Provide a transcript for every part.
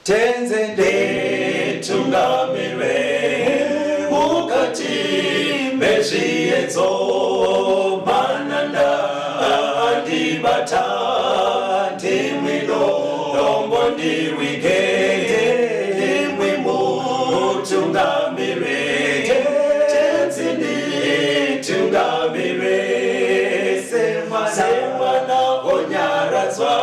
Tenzi nditungamire mukati mezviedzo, mananda andibata, ndimwi dombo ndirwige, ndimwi mutungamire. Tenzi nditungamire, semwana onyaradzwa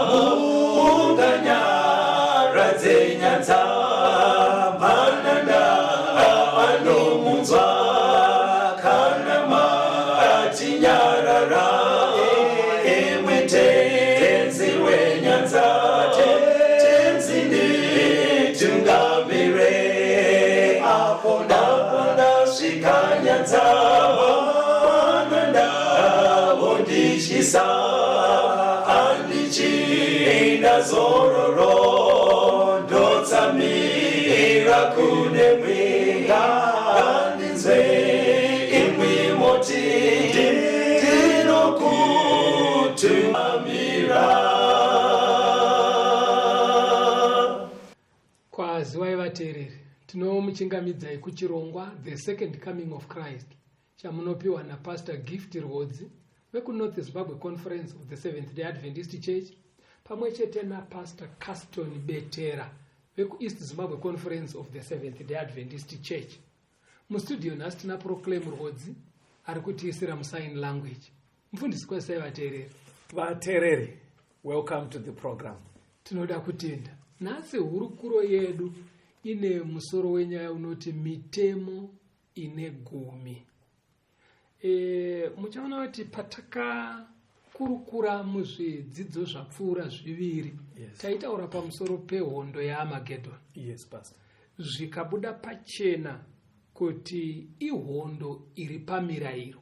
munganyaradze nyanza, mananda anomunzwa kana matinyarara, imwe Tenzi wenyanza. Tenzi nditungamire, apo ndasvika nyanza, mananda vondityisa, handichina zororo, ndotsamira kune mwenga, ngandinzwe imwi moti ndinokutungamira. Kwaziwai vateereri, tinomuchingamidzai kuchirongwa The Second Coming of Christ chamunopiwa naPastor Gift Rwodzi vekuNorth Zimbabwe Conference of the Seventh Day Adventist Church, pamwe chete naPastor Caston Betera vekuEast Zimbabwe Conference of the Seventh Day Adventist Church. Mustudio nhasi tina Proclaim Rwodzi ari kutiisira musign language. Mufundisi, kwazisai vateereri. Vateereri, welcome to the program. Tinoda kutenda. Nhasi hurukuro yedu ine musoro wenyaya unoti Mitemo Ine Gumi. Muchaona kuti patakakurukura muzvidzidzo zvapfuura zviviri, taitaura pamusoro pehondo yaAmagedhoni. Yes, Pastor. Zvikabuda pachena kuti ihondo iri pamirayiro.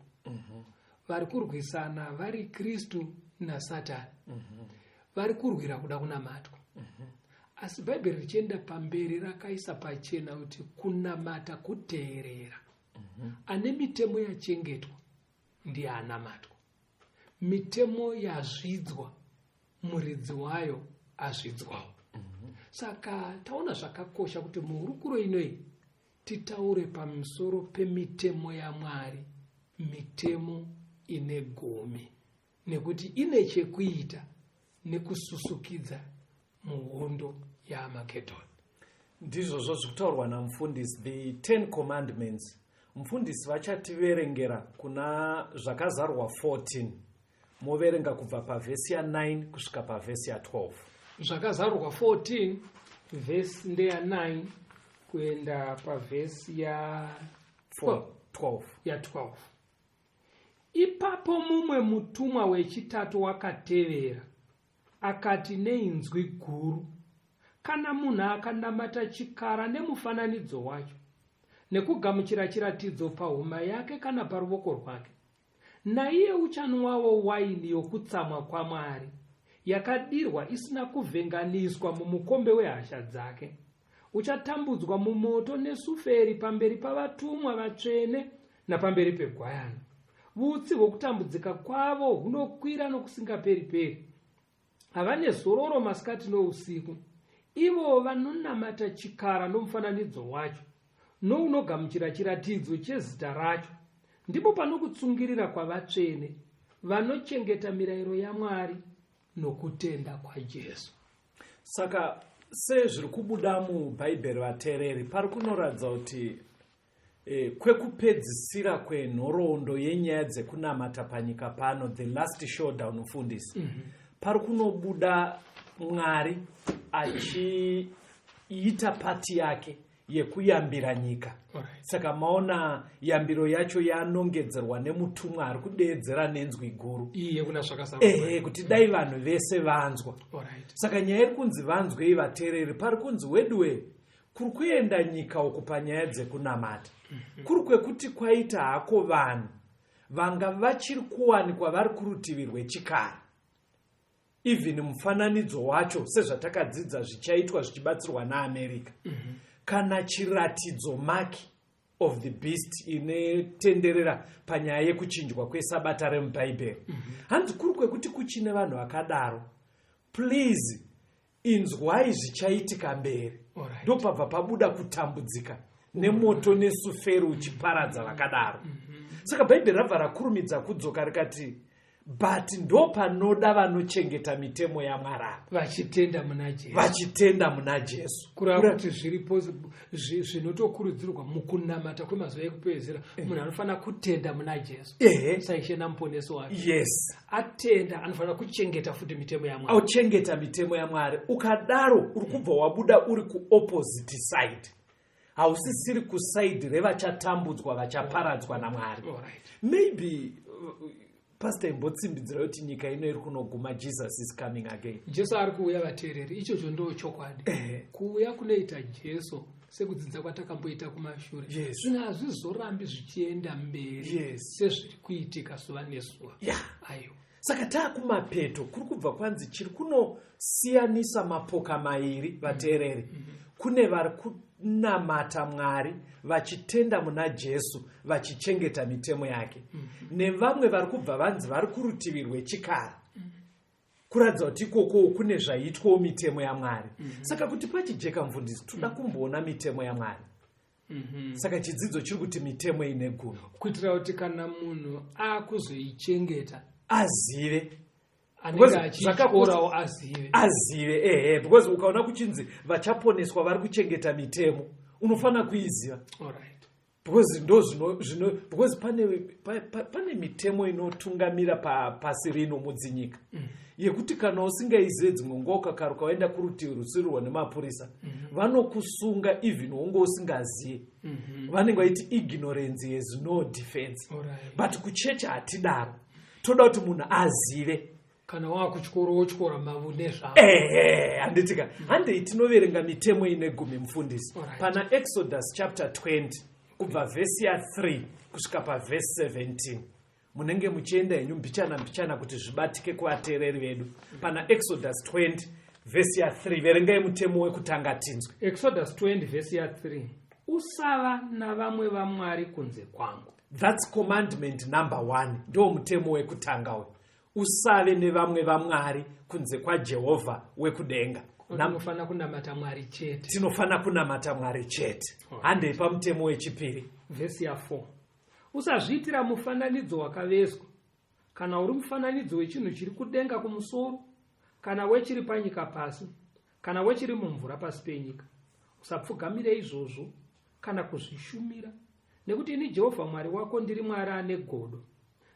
Vari kurwisana vari Kristu naSatani. Vari kurwira kuda kunamatwa. Asi Bhaibheri richienda pamberi rakaisa pachena kuti kunamata kuteerera. Ane mitemo yachengetwa ndiye anamatwa. Mitemo yazvidzwa, muridzi wayo azvidzwawo. Saka taona zvakakosha kuti muhurukuro inoyi titaure pamusoro pemitemo yaMwari, Mitemo Ine Gumi, nekuti ine chekuita nekususukidza muhondo yaAmagedhoni. Ndizvozvo zviri kutaurwa namufundisi, the 10 Commandments. Mufundisi vachativerengera kuna Zvakazarwa 14, moverenga kubva pavhesi ya9 kusvika pavhesi ya12. Zvakazarurwa 14, vhesi ndeya9 kuenda pavhesi ya12. 12. Ya12. Ipapo mumwe mutumwa wechitatu wakatevera, akati neinzwi guru, "Kana munhu akanamata chikara nemufananidzo wacho, nekugamuchira chiratidzo pahuma yake kana paruvoko rwake, naiye uchanwawo waini yokutsamwa kwaMwari, yakadirwa isina kuvhenganiswa mumukombe wehasha dzake. Uchatambudzwa mumoto nesuferi pamberi pavatumwa vatsvene napamberi peGwayana. Vutsi hwokutambudzika kwavo hunokwira nokusingaperi-peri. Havane zororo masikati nousiku, ivo vanonamata chikara nomufananidzo wacho, nounogamuchira chiratidzo chezita racho. Ndipo panokutsungirira kwavatsvene, vanochengeta mirayiro yaMwari nokutenda kwaJesu." Saka sezviri kubuda muBhaibheri, vateereri, pari kunoratidza kuti kwekupedzisira kwenhoroondo yenyaya dzekunamata panyika pano, the last showdown, mufundisi, pari kunobuda Mwari achiita part yake yekuyambira nyika. Saka maona yambiro yacho yanongedzerwa nemutumwa ari kudeedzera nenzwi guru. Iye kuna Zvakazarurwa. Ehe, kuti dai vanhu vese vanzwa. Saka nyaya iri kunzi vanzwei, vateereri, pari kunzi weduwe kuri kuenda nyika uku panyaya dzekunamata, kuri kwekuti kwaita hako vanhu vanga vachiri kuwanikwa vari kurutivi rwechikara, even mufananidzo wacho, sezvatakadzidza zvichaitwa zvichibatsirwa naAmerica, kana chiratidzo, mark of the beast, inotenderera panyaya yekuchinjwa kwesabata remubhaibheri. Hanzi kuri kwekuti kuchine vanhu vakadaro, please. Inzwai zvichaitika mberi. Alright. Ndopabva pabuda kutambudzika nemoto nesuferi uchiparadza vakadaro. Saka Bhaibheri rabva rakurumidza kudzoka rikati, but ndo panoda vanochengeta mitemo yaMwari apa, vachitenda muna Jesu, vachitenda muna Jesu. Kureva kuti zviripo zvinotokurudzirwa mukunamata kwemazuva ekupedzisira, munhu anofanira kutenda muna Jesu saIshe naMuponesi wake. Atenda, anofanira kuchengeta futi mitemo yaMwari. Auchengeta mitemo yaMwari. Ukadaro uri kubva wabuda uri kuopposite side, hausisiri kuside revachatambudzwa, vachaparadzwa naMwari. Maybe Pastor, imbotsimbidzira kuti nyika ino iri kunoguma. Jesus is coming again. Jesu ari kuuya, vateereri. Ichocho ndo chokwadi. Kuuya kunoita Jesu, sekudzidza kwatakamboita kumashure, zvinhu hazvizorambi zvichienda mberi sezviri kuitika zuva nezuva. Aiwa. Saka taakumapeto, kuri kubva kwanzi chiri kunosiyanisa mapoka mairi, vateereri. Kune vari kunamata Mwari vachitenda muna Jesu, vachichengeta mitemo yake, nevamwe vari kubva vanzi vari kurutivi rwechikara, kuratidza kuti ikoko kune zvaiitwawo mitemo yaMwari. Saka kuti pachijeka, mufundisi, toda kumboona mitemo yaMwari. Saka chidzidzo chiri kuti mitemo ine gumi. Kuitira kuti kana munhu akuzoichengeta azive anenge Because achityora azive. Azive, ehe, because ukaona kuchinzi vachaponeswa vari kuchengeta mitemo, unofanira kuiziva, because ndo zvino zvino because pane mitemo inotungamira pasi rino mudzinyika, yekuti kana usingaizive, dzimwe nguva ukakaruka waenda kurutivi rusiri nemapurisa, vanokusunga even wonge usingazive. Vanenge vaiti ignorance has no defense. But kuchechi hatidaro, toda kuti munhu azive. Kana waakutyora, wotyora mavhu nezvavo. Ehe, handitika? Handei tinoverenga mitemo ine gumi, mufundisi. Pana Exodus chapter 20, kubva vhesi ya3 kusvika pavhesi 17. Munenge muchienda henyu mbichana mbichana kuti zvibatike kuvateereri vedu. Pana Exodus 20 vhesi ya3, verengai mutemo wekutanga tinzwe. Exodus 20 vhesi ya3: "Usava navamwe vamwari kunze kwangu." That's commandment number one, ndo mutemo wekutanga uyu: usave nevamwe vamwari kunze kwaJehovha wekudenga. Tinofanira kunamata Mwari chete. Tinofanira kunamata Mwari chete. Handei pamutemo wechipiri. Vhesi ya4: "Usazviitira mufananidzo wakavezwa, kana uri mufananidzo wechinhu chiri kudenga kumusoro, kana wechiri panyika pasi, kana wechiri mumvura pasi penyika. Usapfugamire izvozvo kana kuzvishumira, nekuti ini Jehovha Mwari wako ndiri Mwari ane godo.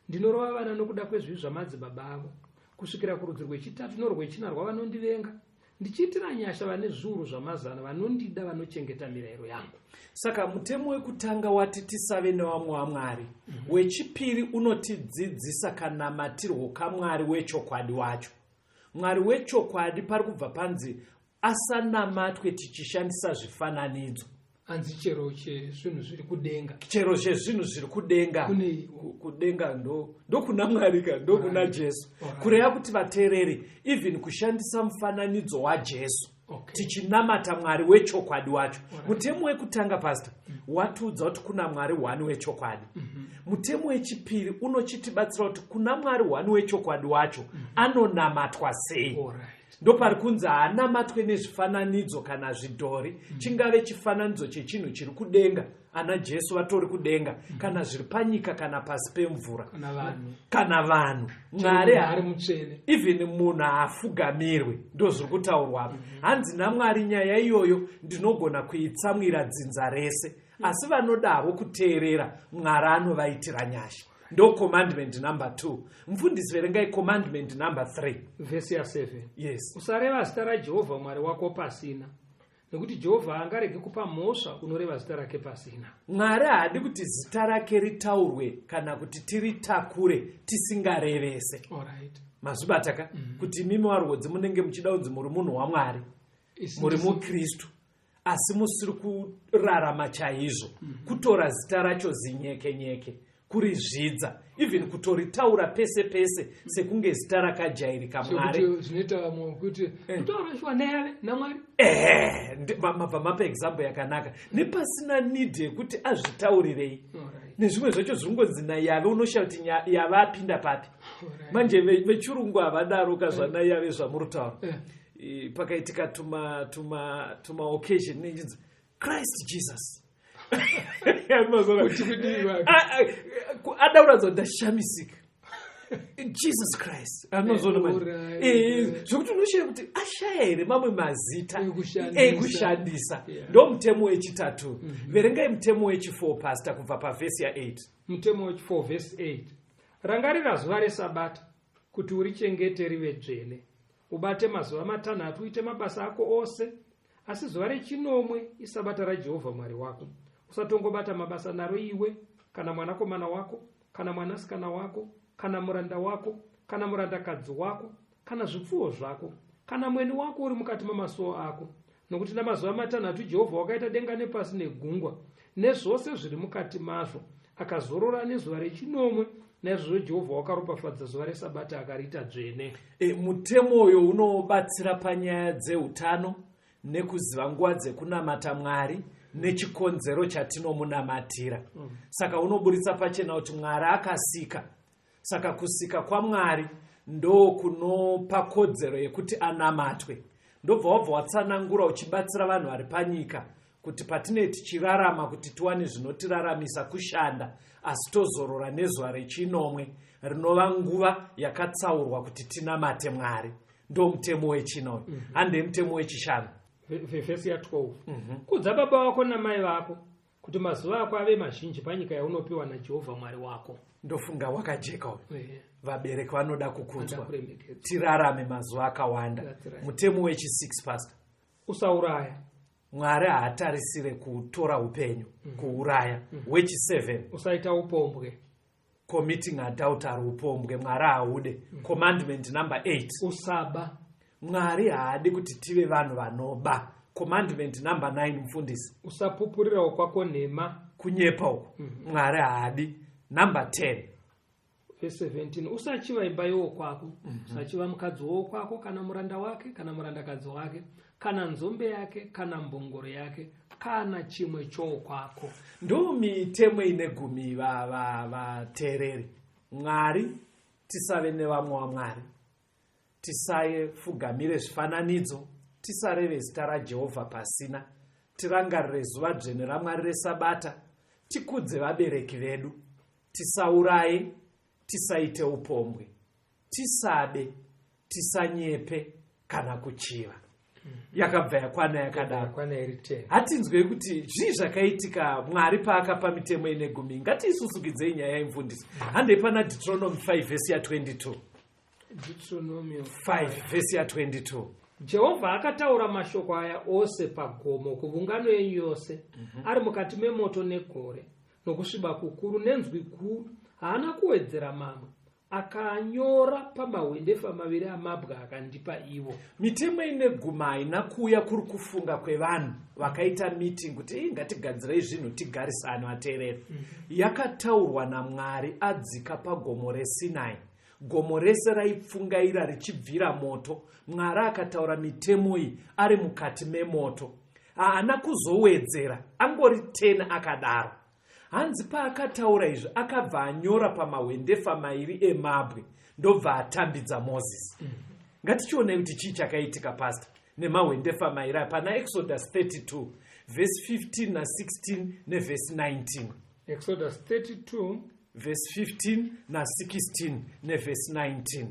Ndinorova vana nokuda kwezvivi zvamadzibaba avo kusvikira kurudzi rwechitatu norwechina rwavanondivenga, ndichiitira nyasha vane zviuru zvamazana vanondida, vanochengeta mirayiro yangu." Saka mutemo wekutanga wati tisave nevamwe vamwari. Wechipiri unotidzidzisa kanamatirwo kaMwari wechokwadi wacho. Mwari wechokwadi, pari kubva panzi asanamatwe tichishandisa zvifananidzo. Hanzi chero chezvinhu zviri kudenga. Chero chezvinhu zviri kudenga. Kune Kudenga ndokuna Mwari ka, ndokuna Jesu. Kureva kuti, vateereri, even kushandisa mufananidzo waJesu tichinamata Mwari wechokwadi wacho. Mutemo wekutanga, Pastor, watiudza kuti kuna Mwari one wechokwadi. Mutemo wechipiri unochitibatsira kuti kuna Mwari one wechokwadi wacho anonamatwa sei. Ndopari kunzi haanamatwe nezvifananidzo kana zvidhori, chingave chifananidzo chechinhu chiri kudenga, ana Jesu vatori kudenga, kana zviri panyika, kana pasi pemvura, kana vanhu. Kana vanhu. Mwari Mwari ari mutsvene. Even munhu haafugamirwe, ndo zviri kutaurwa apa. Hanzi naMwari, nyaya iyoyo ndinogona kuitsamwira dzinza rese, asi vanodavo kuteerera, Mwari anovaitira nyasha. Ndo commandment number 2. Mufundisi, verengai commandment number 3. Vhesi ya7: Yes. "Usareva zita raJehovha Mwari wako pasina, nekuti Jehovha haangaregi kupa mhosva unoreva zita rake pasina." Mwari haadi kuti zita rake ritaurwe kana kuti tiritakure tisingarevese. Mazvibata ka, kuti imimi warwodzi munenge muchida kunzi muri munhu waMwari, muri muKristu, asi musiri kurarama chaizvo. Kutora zita racho zinyeke nyeke, kurizvidza, even kutoritaura pese pese sekunge zita rakajairika. Mwari Sekuti zvinoita vamwe kuti kutaura shuwa neyave naMwari. Ehe, mabva mapa example yakanaka, nepasina need yekuti azvitaurirei. Nezvimwe zvacho zvinongonzi nayave, unoshaya kuti yave apinda papi. Manje vechirungu havadaro kazvana yave zvamuri kutaura. Pakaitika tuma tuma tuma occasion nechinzi Christ Jesus. Kuti kudii vake? Ada kuratidza kuti ndashamisika, Jesus Christ anozoona manje. Zvokuti unoshaya kuti ashaya here mamwe mazita Ekushandisa. Ekushandisa. Ndo mutemo wechitatu. Verengai mutemo wechi4, pastor, kubva pavhesi ya8. Mutemo wechi4, vhesi 8: Rangarira zuva resabata kuti urichengete rive dzvene. Ubate mazuva 6 uite mabasa ako ose, asi zuva rechinomwe isabata raJehovha Mwari wako. Usatongobata mabasa naro, iwe kana mwanakomana wako kana mwanasikana wako kana muranda wako kana murandakadzi wako kana zvipfuwo zvako kana mweni wako uri mukati mamasuo ako, nokuti namazuva 6 Jehovha wakaita denga nepasi negungwa nezvose zviri mukati mazvo, akazorora nezuva rechinomwe. Naizvozvo Jehovha wakaropafadza zuva resabata akariita dzvene. Mutemo uyo unobatsira panyaya dzeutano nekuziva nguva dzekunamata Mwari nechikonzero chatinomunamatira. Saka unoburitsa pachena kuti Mwari akasika, saka kusika kwaMwari ndo kunopa kodzero yekuti anamatwe. Ndobva wabva watsanangura uchibatsira vanhu vari panyika kuti patinee tichirarama, kuti tiwane zvinotiraramisa kushanda, asi tozorora nezuva rechinomwe rinova nguva yakatsaurwa kuti tinamate Mwari. Ndo mutemo wechina uyu. Handei mutemo wechishanu. Vhesi ya12: Kudza baba vako namai vako, kuti mazuva ako ave mazhinji panyika yaunopiwa naJehovha Mwari wako. Ndofunga wakajeka uyu. Vabereki vanoda kukudzwa, Kuremekedzwa. Tirarame mazuva akawanda. That's right. Mutemo wechi6, pastor. Usauraya. Mwari haatarisire kutora upenyu, kuuraya. Wechi7. Usaita upombwe. Committing adultery, upombwe, Mwari haude. Commandment number 8. Usaba. Mwari haadi kuti tive vanhu vanoba. Commandment number 9, mufundisi. Usapupurirawo kwako nhema. Kunyepa uku, Mwari haadi. Number 10. Vhesi 17: Usachiva imba yowokwako. Usachiva mukadzi wowokwako, kana muranda wake kana murandakadzi wake, kana nzombe yake kana mbongoro yake, kana chimwe chowokwako. Ndo mitemo ine gumi, vateereri. Mwari, tisave nevamwe waMwari, tisafugamire zvifananidzo, tisareve zita raJehovha pasina, tirangarire zuva dzvene raMwari resabata, tikudze vabereki vedu, tisauraye, tisaite upombwe, tisabe, tisanyepe kana kuchiva. Yakabva yakwana yakadaro. Yakwana iri 10. Hatinzwei kuti zvii zvakaitika Mwari paakapa mitemo ine gumi. Ngatiisusukidzei nyaya yemufundisi. Handei pana Deuteronomy 5 vhesi ya22. Deuteronomio 5 vhesi ya22. Jehovha akataura mashoko aya ose pagomo kuvungano yenyu yose, ari mukati memoto negore nokusviba kukuru nenzwi guru. Haana kuwedzera mamwe, akanyora pamahwendefa maviri amabwe akandipa ivo. Mitemo ine gumi haina kuuya kuri kufunga kwevanhu vakaita meeting kuti, "Ii, ngatigadzirei zvinhu tigarisane." Vateereri, yakataurwa naMwari adzika pagomo reSinai. Gomo rese raipfungaira richibvira moto. Mwari akataura mitemo iyi ari mukati memoto. Haana kuzowedzera, angori 10 akadaro. Hanzi paakataura izvi akabva anyora pamahwendefa mairi emabwe, ndobva atambidza Mozisi. Ngatichionei kuti chii chakaitika, pastor, nemahwendefa mairi aya pana Exodus 32 vhesi 15 na16 nevhesi 19. Exodus 32. Vhesi 15 na16 nevhesi 19.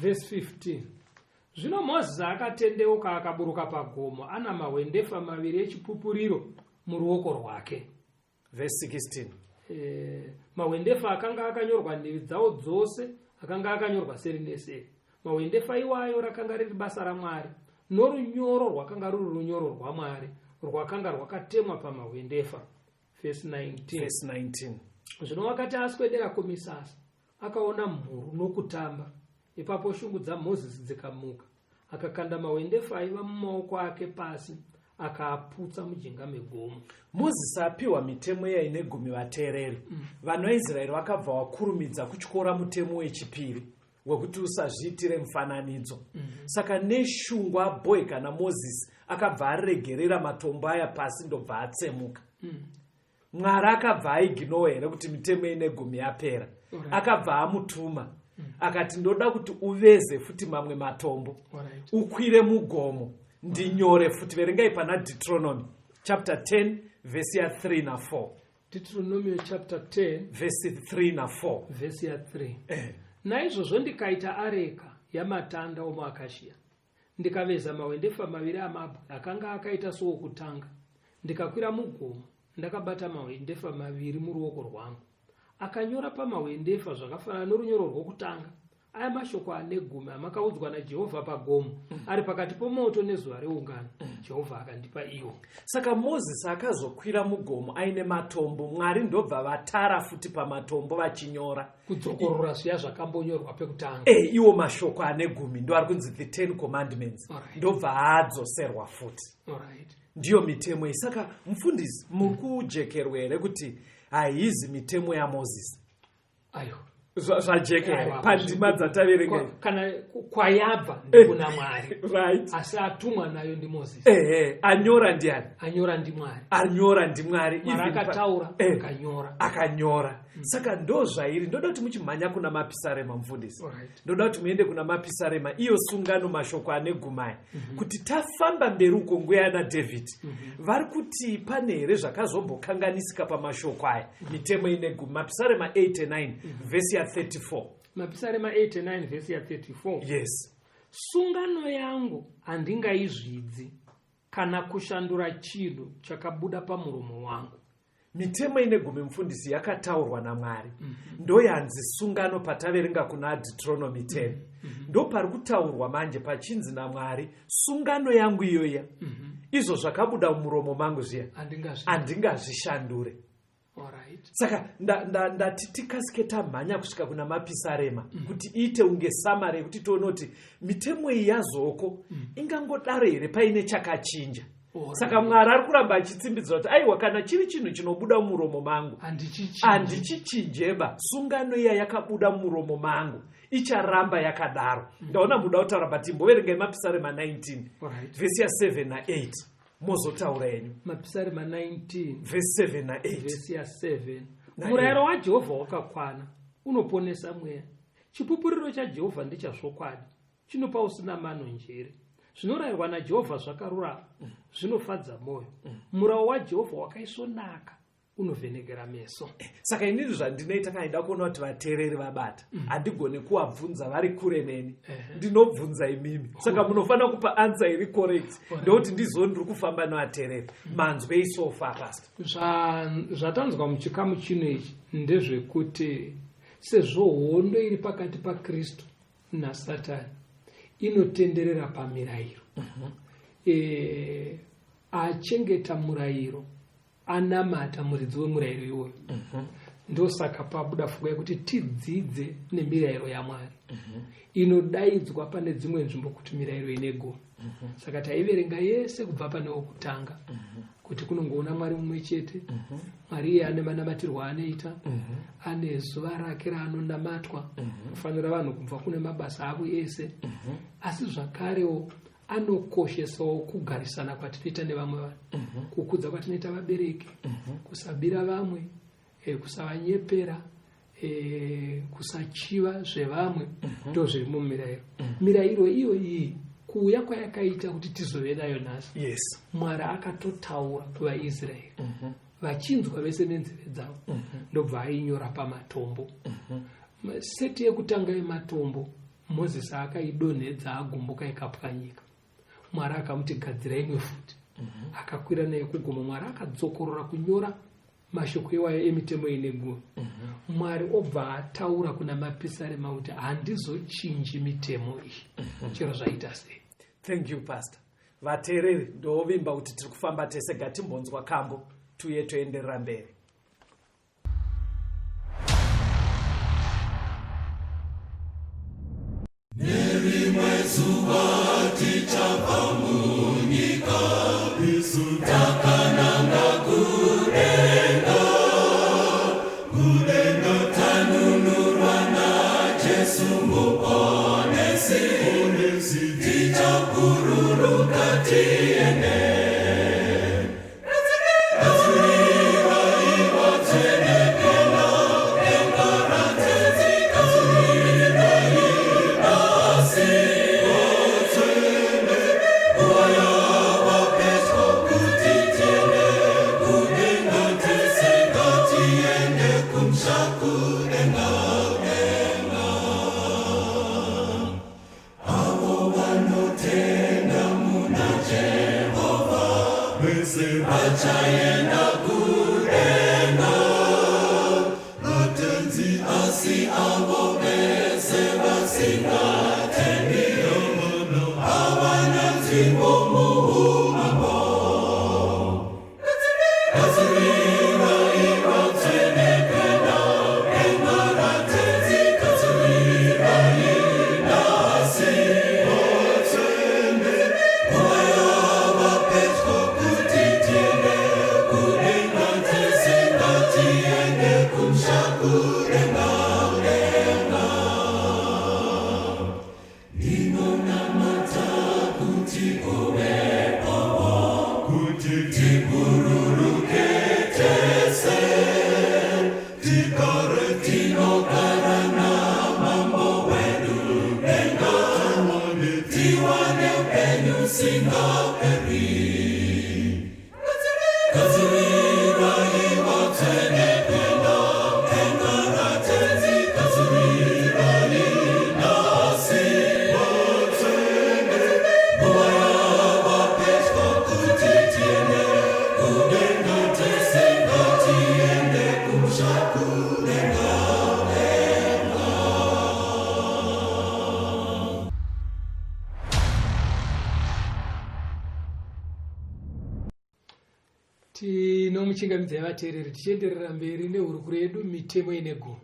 Vhesi 15: Zvino Mozisi akatendeuka akaburuka pagomo ana mahwendefa maviri echipupuriro muruoko rwake. Vhesi 16. Mahwendefa akanga akanyorwa nhivi dzawo dzose, akanga akanyorwa seri neseri. Mahwendefa iwayo rakanga riri basa raMwari, norunyoro rwakanga ruri runyoro rwaMwari rwakanga rwakatemwa pamahwendefa. Vhesi 19. Vhesi 19. Zvino wakati aswedera kumisasa, akaona mhuru nokutamba. Ipapo shungu dzaMozisi dzikamuka, akakanda mahwendefa aiva mumaoko ake pasi, akaaputsa mujinga megomo. Mozisi apiwa mitemo iya ine gumi, vateereri, vanhu vaIsraeri vakabva vakurumidza kutyora mutemo wechipiri wekuti usazviitire mufananidzo. Saka neshungu abhoyi kana Mozisi akabva aregerera matombo aya pasi, ndobva atsemuka. Mwari akabva aignore here kuti mitemo ine gumi yapera? Akabva amutuma. Akati ndoda kuti uveze futi mamwe matombo, ukwire mugomo, ndinyore futi. Verengai pana Deuteronomy chapter 10 vhesi ya3 na4. Deuteronomy chapter 10 vhesi 3 na4. Vhesi ya3. Naizvozvo ndikaita areka yamatanda omuakashia, ndikaveza mahwendefa maviri amabwe akanga akaita sookutanga, ndikakwira mugomo ndakabata mahwendefa maviri muruoko rwangu. Akanyora pamahwendefa zvakafanana norunyoro rwokutanga, aya mashoko ane gumi amakaudzwa naJehovha pagomo ari pakati pomoto nezuva reungano. Jehovha akandipa iwo. Saka Mozisi akazokwira mugomo aine matombo, Mwari ndobva vatara futi pamatombo vachinyora. Kudzokorora zviya zvakambonyorwa pekutanga. Iwo mashoko ane gumi ndo ari kunzi the 10 commandments. Ndobva adzoserwa futi. Ndiyo mitemo iyi. Saka mufundisi, muri kujekerwa here kuti haizi mitemo yaMozisi? Aiwa. Zvajeka here Aiwa, pandima dzataverenga? Kana kwayabva ndikuna Mwari. Asi atumwa nayo ndiMozisi. Ehe, anyora ndiani? Anyora ndimwari. Anyora ndimwari. Mwari Even akataura, akanyora. Akanyora. Saka ndo zvairi. Ndoda kuti muchimhanya kuna Mapisarema, mufundisi. Ndoda kuti muende kuna Mapisarema, iyo sungano, mashoko ane gumaya, kuti tafamba mberi uko nguva yana David, vari kuti pane here zvakazombokanganisika pamashoko aya, mitemo ine gumi? Mapisarema 89 vhesi ya34. Mapisarema 89 vhesi ya34. Yes. Sungano yangu handingaizvidzi, kana kushandura chinhu chakabuda pamuromo wangu. Mitemo ine gumi, mufundisi, yakataurwa naMwari, ndoyanzi sungano pataverenga kuna Deuteronomy 10. Ndo pari kutaurwa manje pachinzi naMwari, sungano yangu iyoya, izvo zvakabuda mumuromo mangu zviya, handingazvi handingazvishandure. Saka ndati tikasike tamhanya kusvika kuna Mapisarema kuti iite unge summary yekuti tione kuti mitemo iyi yazoko ingangodaro here paine chakachinja. Saka Mwari ari kuramba achitsimbidza kuti aiwa, kana chiri chinhu chinobuda mumuromo mangu, handichichinji. Handichichinjeba. Sungano iya yakabuda mumuromo mangu icharamba yakadaro. Ndaona muda kutaura, but imboverengai Mapisarema 19 vhesi ya7 na8, mozotaura yenyu. Mapisarema 19 vhesi 7 na8. Vhesi ya7. Na Murayiro waJehovha wakakwana, unoponesa mweya. Chipupuriro chaJehovha ndechazvokwadi, chinopa usina mano njere. Zvinorayirwa naJehovha zvakarurama, zvinofadza mwoyo. Murau waJehovha wakaisvonaka, unovhenekera meso. Saka inini zvandinoita kana ndida kuona kuti vateereri vabata, handigoni kuvabvunza vari kure neni. Ndinobvunza imimi, saka munofanira kupa answer iri correct, ndokuti ndizvo ndiri kufamba nevateereri. Manzwei so far, pastor? Zvatanzwa muchikamu chino ichi ndezvekuti sezvo hondo iri pakati paKristu naSatani inotenderera pamirayiro, achengeta murayiro anamata muridzi wemurayiro iwoyo. Ndosaka pabuda pfungwa yekuti tidzidze nemirayiro yaMwari, inodaidzwa pane dzimwe nzvimbo kuti mirayiro ine gumi. Saka taiverenga yese kubva pane wokutanga, kuti kunongoona Mwari mumwe chete. Mwari iye ane manamatirwo aanoita, ane zuva rake raanonamatwa, kufanira vanhu kubva kune mabasa avo ese, asi zvakarewo anokoshesawo kugarisana kwatinoita nevamwe vanhu, kukudza kwatinoita vabereki, kusabira vamwe, kusavanyepera, kusachiva zvevamwe. Ndo zviri mumirayiro. Mirayiro iyo iyi, kuuya kwayakaita kuti tizove nayo nhasi, Mwari akatotaura kuvaIsraeri vachinzwa vese nenzeve dzavo, ndobva ainyora pamatombo. Seti yekutanga yematombo Mozisi akaidonhedza agumbuka, ikapwanyika. Mwari akamuti gadzira imwe futi. Akakwira naye kugomo, Mwari akadzokorora kunyora mashoko iwayo emitemo ine gumi. Mwari obva ataura kuna Mapisarema kuti handizochinji mitemo iyi, chero zvaita sei. Thank you, pastor. Vateereri, ndovimba kuti tiri kufamba tese. Gatimbonzwa kambo, tuye toenderera mberi. Nerimwe zuva tichabva munyika, isu takananga kudenga, kudenga tanunurwa naJesu Muponesi, tichakururuka tiende. Gadzirirai vatsvene, denga ratenzi, gadzirirai. Vese vachaenda kudenga raTenzi, asi avo vese vasingatendi havana nzvimbo muumambo. Gadzirirai vatsvene kuenda denga raTenzi, gadzirirai nhasi vatsvene. Nguva yava pedyo kuti tiende kudenga tese, ngatiende kumusha kudenga, kudenga. Ndinonamata kuti uvepowo, kuti tibhururuke tese, tigare tinogara namambo wedu denga, tiwane upenyu usingaperi. Gadzirirai vatsvene kuenda denga raTenzi, gadzirirai nhasi vatsvene. Nguva yava pedyo kuti tiende kudenga tese, ngatiende kumusha kudenga, denga. Tinomuchingamidzai vateereri, tichienderera mberi nehurukuro yedu, Mitemo Ine Gumi.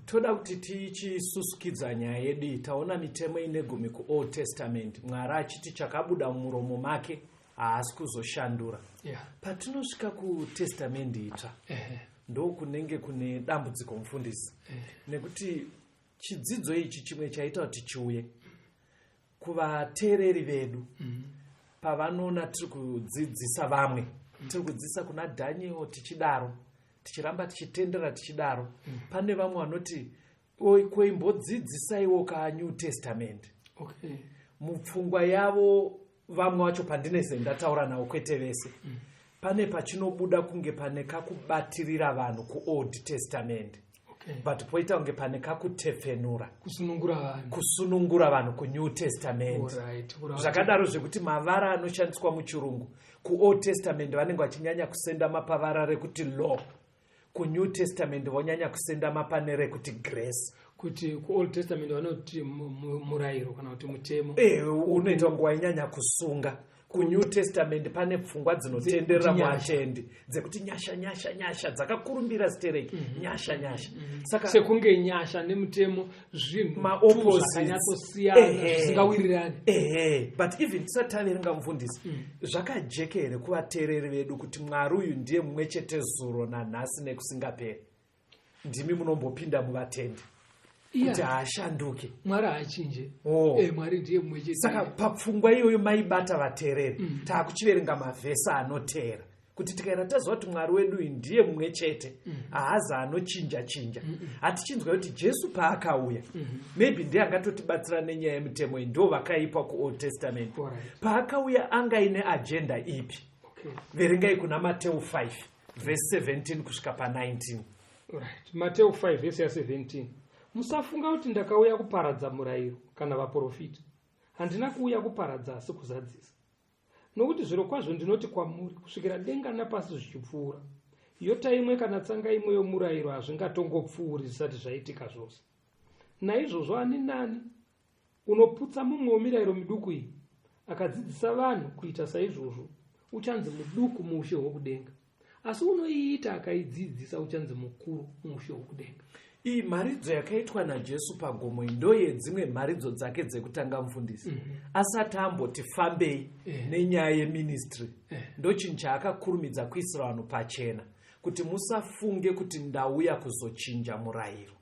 Toda kuti tichisusukidza nyaya yedu iyi. Taona mitemo ine gumi kuOld Testament, Mwari achiti chakabuda mumuromo make haasi kuzoshandura. Patinosvika kuTestamendi Itsva, ndokunenge kune dambudziko, mufundisi, nekuti chidzidzo ichi chimwe chaita kuti chiuye kuvateereri vedu pavanoona tiri kudzidzisa vamwe, tiri kudzidzisa kuna Daniel, tichidaro, tichiramba tichitendera, tichidaro, pane vamwe vanoti, "Oi, koimbodzidzisaiwo kaNew Testament." Mupfungwa yavo vamwe vacho pandineze ndataura navo, kwete vese, pane pachinobuda kunge pane kakubatirira vanhu kuOld Testament, but poita kunge pane kakutepfenura, kusunungura vanhu, kusunungura vanhu kuNew Testament. Zvakadaro zvekuti mavara anoshandiswa muchirungu kuOld Testament vanenge vachinyanya kusendama pavara rekuti law, kuNew Testament vonyanya kusendama pane rekuti grace. Kuti kuOld Testament vanoti murayiro kana kuti mutemo. E, unoita kunge wainyanya kusunga. KuNew Testament pane pfungwa dzinotenderera Dzekuti nyasha. Muatendi dzekuti nyasha, nyasha, nyasha dzakakurumbira zitereki, nyasha, nyasha. Saka sekunge nyasha nemutemo zvinhu Ma-opposites. Zvakanyatsosiyana, zvisingawirirani. Ehe, but even tisati taverenga, mufundisi, zvakajeka here kuvateereri vedu kuti Mwari uyu ndiye mumwe chete zuro nanhasi nekusingaperi? Ndimi munombopinda muvatendi kuti haashanduke. Mwari haachinje. Oh. Mwari ndiye mumwe chete. Saka papfungwa iyoyo maibata vateereri, taakuchiverenga mavhesi anoteera kuti tikaenda taziva kuti Mwari wedu uyu ndiye mumwe chete, haazi anochinja chinja. Hatichinzwa kuti Jesu paakauya, maybe ndiye angatotibatsira nenyaya yemitemo iyi, ndo vakaipa kuOld Testament. Paakauya anga ine agenda ipi? Verengai kuna Mateu 5 vhesi 17 kusvika pa19. Right. Mateo 5 vhesi ya17: "Musafunga kuti ndakauya kuparadza murayiro kana vaprofita. Handina kuuya kuparadza asi kuzadzisa. Nokuti zvirokwazvo ndinoti kwamuri, kusvikira denga napasi zvichipfuura, yota imwe kana tsanga imwe yomurayiro hazvingatongopfuuri zvisati zvaitika zvose. Naizvozvo ani nani unoputsa mumwe wemirayiro miduku iyi, akadzidzisa vanhu kuita saizvozvo, uchanzi muduku muushe hwokudenga, asi unoiita akaidzidzisa uchanzi mukuru muushe hwokudenga." Iyi mharidzo yakaitwa naJesu pagomo iyi ndo yedzimwe mharidzo dzake dzekutanga, mufundisi, asati amboti fambei nenyaya yeministry. Ndo chinhu chaakakurumidza kuisira vanhu pachena kuti musafunge kuti ndauya kuzochinja murayiro.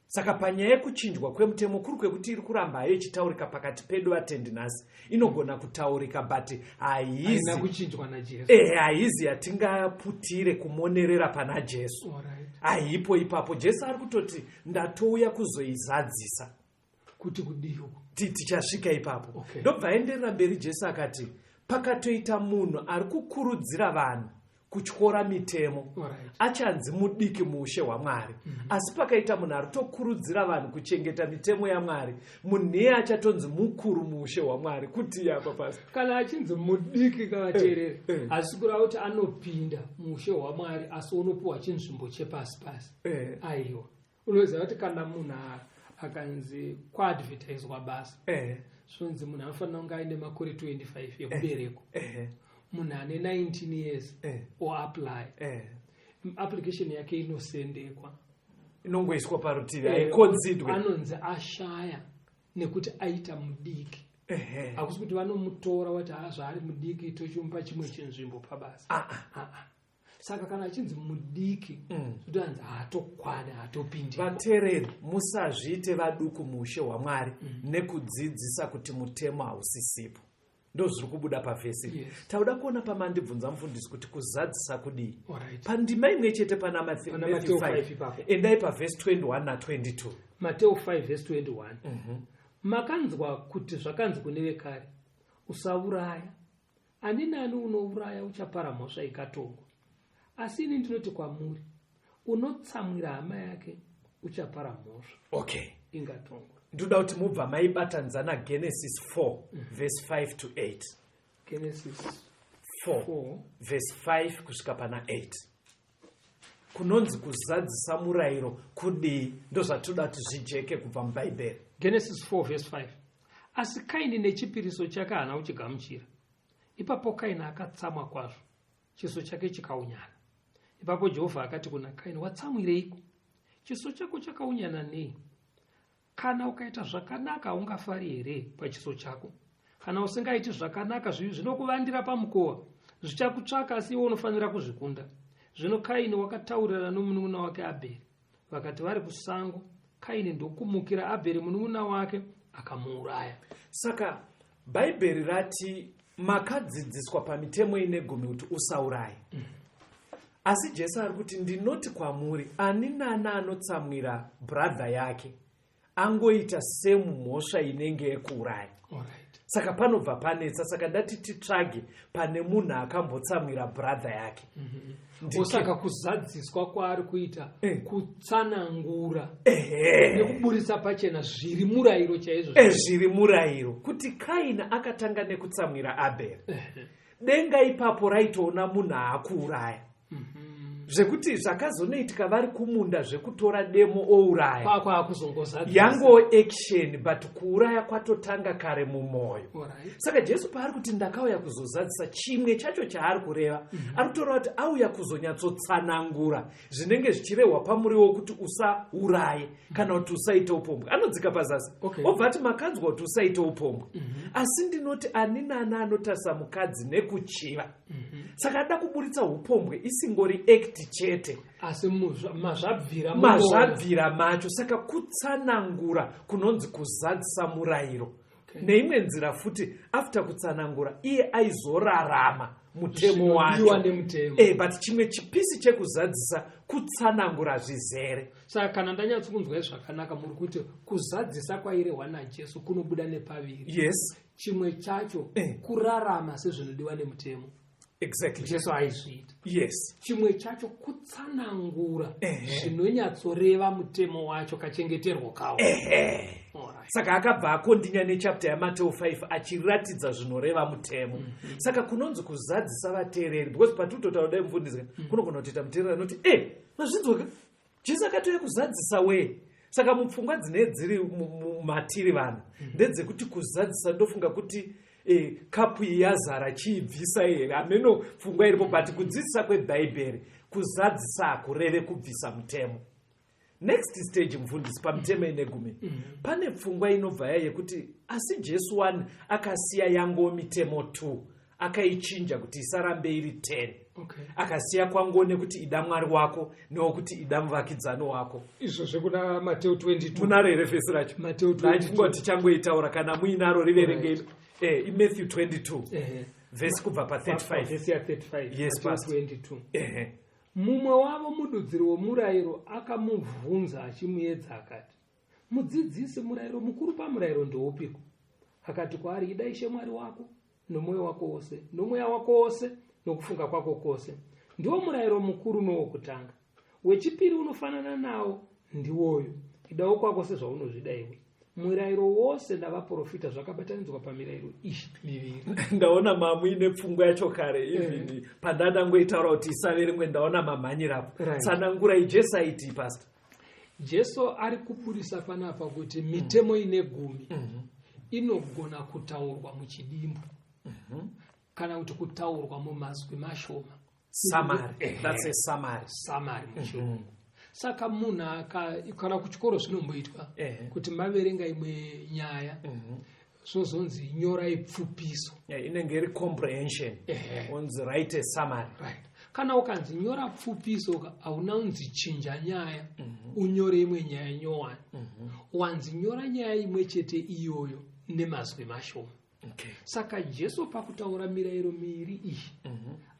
Saka panyaya yekuchinjwa kwemutemo, kuri kwekuti iri kuramba hayo ichitaurika pakati pedu vatendi nhasi, inogona kutaurika, but haina haizi kuchinjwa naJesu. Ehe, haizi yatingaputire kumonerera pana Jesu. Haipo ipapo. Jesu ari kutoti ndatouya kuzoizadzisa. Kuti kudii uko? Tichasvika ipapo. Okay. Ndobva aenderera mberi Jesu akati pakatoita munhu ari kukurudzira vanhu. Kutyora mitemo, achanzi mudiki muushe hwaMwari. Asi pakaita munhu ari kutokurudzira vanhu kuchengeta mitemo yaMwari, munhu iye achatonzi mukuru muushe hwaMwari. Kuti apa pasi Kana achinzi mudiki, kavateereri, hazisi kureva kuti anopinda muushe hwaMwari asi unopiwa chinzvimbo chepasi pasi. Aiwa, unoziva kuti kana munhu akanzi kwaadvertiswa basa, zvonzi munhu anofanira kunge aine makore 25 ekuberekwa, munhu ane 19 years oapply, application yake inosendekwa. Inongoiswa parutivi, haiconsiderwe. Anonzi ashaya nekuti aita mudiki. Hakusi kuti vanomutora vati, "Ha, zvaari mudiki tochimupa chimwe chinzvimbo pabasa." Ah, ah. Ah, ah. Saka kana achinzi mudiki, zvotoanzi haatokwana, haatopindi. Vateereri, musazviite vaduku muushe hwaMwari nekudzidzisa kuti mutemo hausisipo. Ndo zviri kubuda pavhesi. Tauda kuona pamandibvunza, mufundisi, kuti kuzadzisa kudii. Pandima imwe chete pana Pana Matthew Mateo 5, 5 ipapo. Endai pavhesi 21 na22. Mateo 5 vhesi 21: "Makanzwa kuti zvakanzi kune vekare, 'Usauraya, ani nani unouraya uchapara mhosva ikatongwa.' Asi ini ndinoti kwamuri, unotsamwira hama yake uchapara mhosva ingatongwa." Ndoda kuti mubva maibatanidza naGenesis 4 vhesi 5 to 8. Genesis 4 4 vhesi 5 kusvika pana 8, kunonzi kuzadzisa murayiro kudii. Ndozvatoda kuti zvijeke kubva mubhaibheri. Genesis 4 verse 5: "Asi Kaini nechipiriso chake haana kuchigamuchira. Ipapo Kaini akatsamwa kwazvo, chiso chake chikaunyana. Ipapo Jehovha akati kuna Kaini, 'Watsamwireiko? Chiso chako chakaunyana nei? Kana ukaita zvakanaka, haungafari here pachiso chako? Kana usingaiti zvakanaka, zvivi zvinokuvandira pamukova, zvichakutsvaka, asi iwe unofanira kuzvikunda.' Zvino Kaini wakataurirana nomunun'una wake Abheri. Vakati vari kusango, Kaini ndokumukira Abheri munun'una wake, akamuuraya." Saka Bhaibheri rati makadzidziswa pamitemo ine gumi kuti usaurayi. Asi Jesu ari kuti, "Ndinoti kwamuri, ani nani anotsamwira brother yake angoita semumhosva inenge yekuuraya." Saka panobva panetsa. Saka ndati titsvage pane munhu akambotsamwira brother yake. Osaka kuzadziswa kwaari kuita kutsanangura nekuburisa pachena zviri murayiro chaizvo. Zviri murayiro, kuti Kaini akatanga nekutsamwira Abheri. Denga ipapo raitoona munhu aakuuraya, zvekuti zvakazonoitika vari kumunda zvekutora demo ouraya, Kwaakuzongozadzisa. Yango action, but kuuraya kwatotanga kare mumwoyo. Saka Jesu paari kuti ndakauya kuzozadzisa, chimwe chacho chaari kureva, ari kutoreva kuti auya kuzonyatsotsanangura zvinenge zvichirehwa pamuriwo kuti usauraye kana kuti usaite upombwe. Anodzika pazasi, obva ati, "Makanzwa kuti usaite upombwe. Asi ndinoti ani nani anotarisa mukadzi nekuchiva." Saka ada kuburitsa upombwe isingori act chete, Asi mazvabvira mumwoyo. Mazvabvira macho. Saka kutsanangura kunonzi kuzadzisa murayiro. Neimwe nzira futi, after kutsanangura, iye aizorarama mutemo Zvinodiwa wacho. nemutemo. But chimwe chipisi chekuzadzisa kutsanangura zvizere. Saka kana ndanyatsokunzwai zvakanaka, muri kuti kuzadzisa kwairehwa naJesu kunobuda nepaviri. Yes. Chimwe chacho kurarama sezvinodiwa nemutemo. Jesu aizviita. Chimwe chacho kutsanangura zvinonyatsoreva mutemo wacho, kachengeterwo kawo. Saka akabva akondinya nechapter yaMateo 5 achiratidza zvinoreva mutemo. Saka kunonzi kuzadzisa, vateereri, because patikutotaura dai, mufundisi, kunogona kutoita muteereri anoti, "E, mazvinzwaka, Jesu akatouya kuzadzisa wee." Saka mupfungwa dzine dziri matiri vanhu ndedzekuti kuzadzisa, ndofunga kuti kapu iyi yazara, chiibvisa here? Hameno pfungwa iripo, but kudzidzisa kwebhaibheri, kuzadzisa hakureve kubvisa mutemo. Next stage, mufundisi, pamitemo ine gumi pane pfungwa inobva ya yekuti asi Jesu 1 akasiya yango mitemo 2, akaichinja kuti isarambe iri 10. Akasiya kwango nekuti ida Mwari wako newekuti ida muvakidzani wako. Izvo zvekuna Mateo 22. Munaro here vhesi racho? Mateo 22. Ndachifunga kuti tichangoitaura. Kana muinaro, riverengei. IMatthew 22, vhesi kubva pa35. Vhesi ya35. Yes, Mateo Pastor. 22: "Mumwe wavo, mududziri womurayiro, akamubvunza achimuedza akati, 'Mudzidzisi, murayiro mukuru pamurayiro ndoupiko?' Akati kwaari, 'Ida Ishe Mwari wako nomwoyo wako wose, nomweya wako wose, nokufunga kwako kwose. Ndiwo murayiro mukuru nowokutanga. Wechipiri unofanana nawo ndiwoyu: idawo kwako sezvaunozvida iwe. Murayiro wose navaprofita zvakabatanidzwa pamirayiro iyi miviri. Ndaona mamuine pfungwa yacho kare, even pandandangoitaura kuti isaverengwe, ndaona mamhanyirapo. Tsanangurai, Jesu aiti, Pastor? Jesu ari kubudisa panapa kuti mitemo ine gumi inogona kutaurwa muchidimbu kana kuti kutaurwa mumazwi mashoma. Summary. That's a summary. Summary muchirungu. Saka munhu kana kuchikoro zvinomboitwa kuti maverenga imwe nyaya, zvozonzi nyorai pfupiso. Yeah, inenge iri comprehension. Onzi write a summary. Right. Kana ukanzi nyora pfupiso, hauna unzi chinja nyaya, unyore imwe nyaya nyowani. Wanzi nyora nyaya imwe chete iyoyo nemazwi mashoma. Saka Jesu pakutaura mirayiro miviri iyi,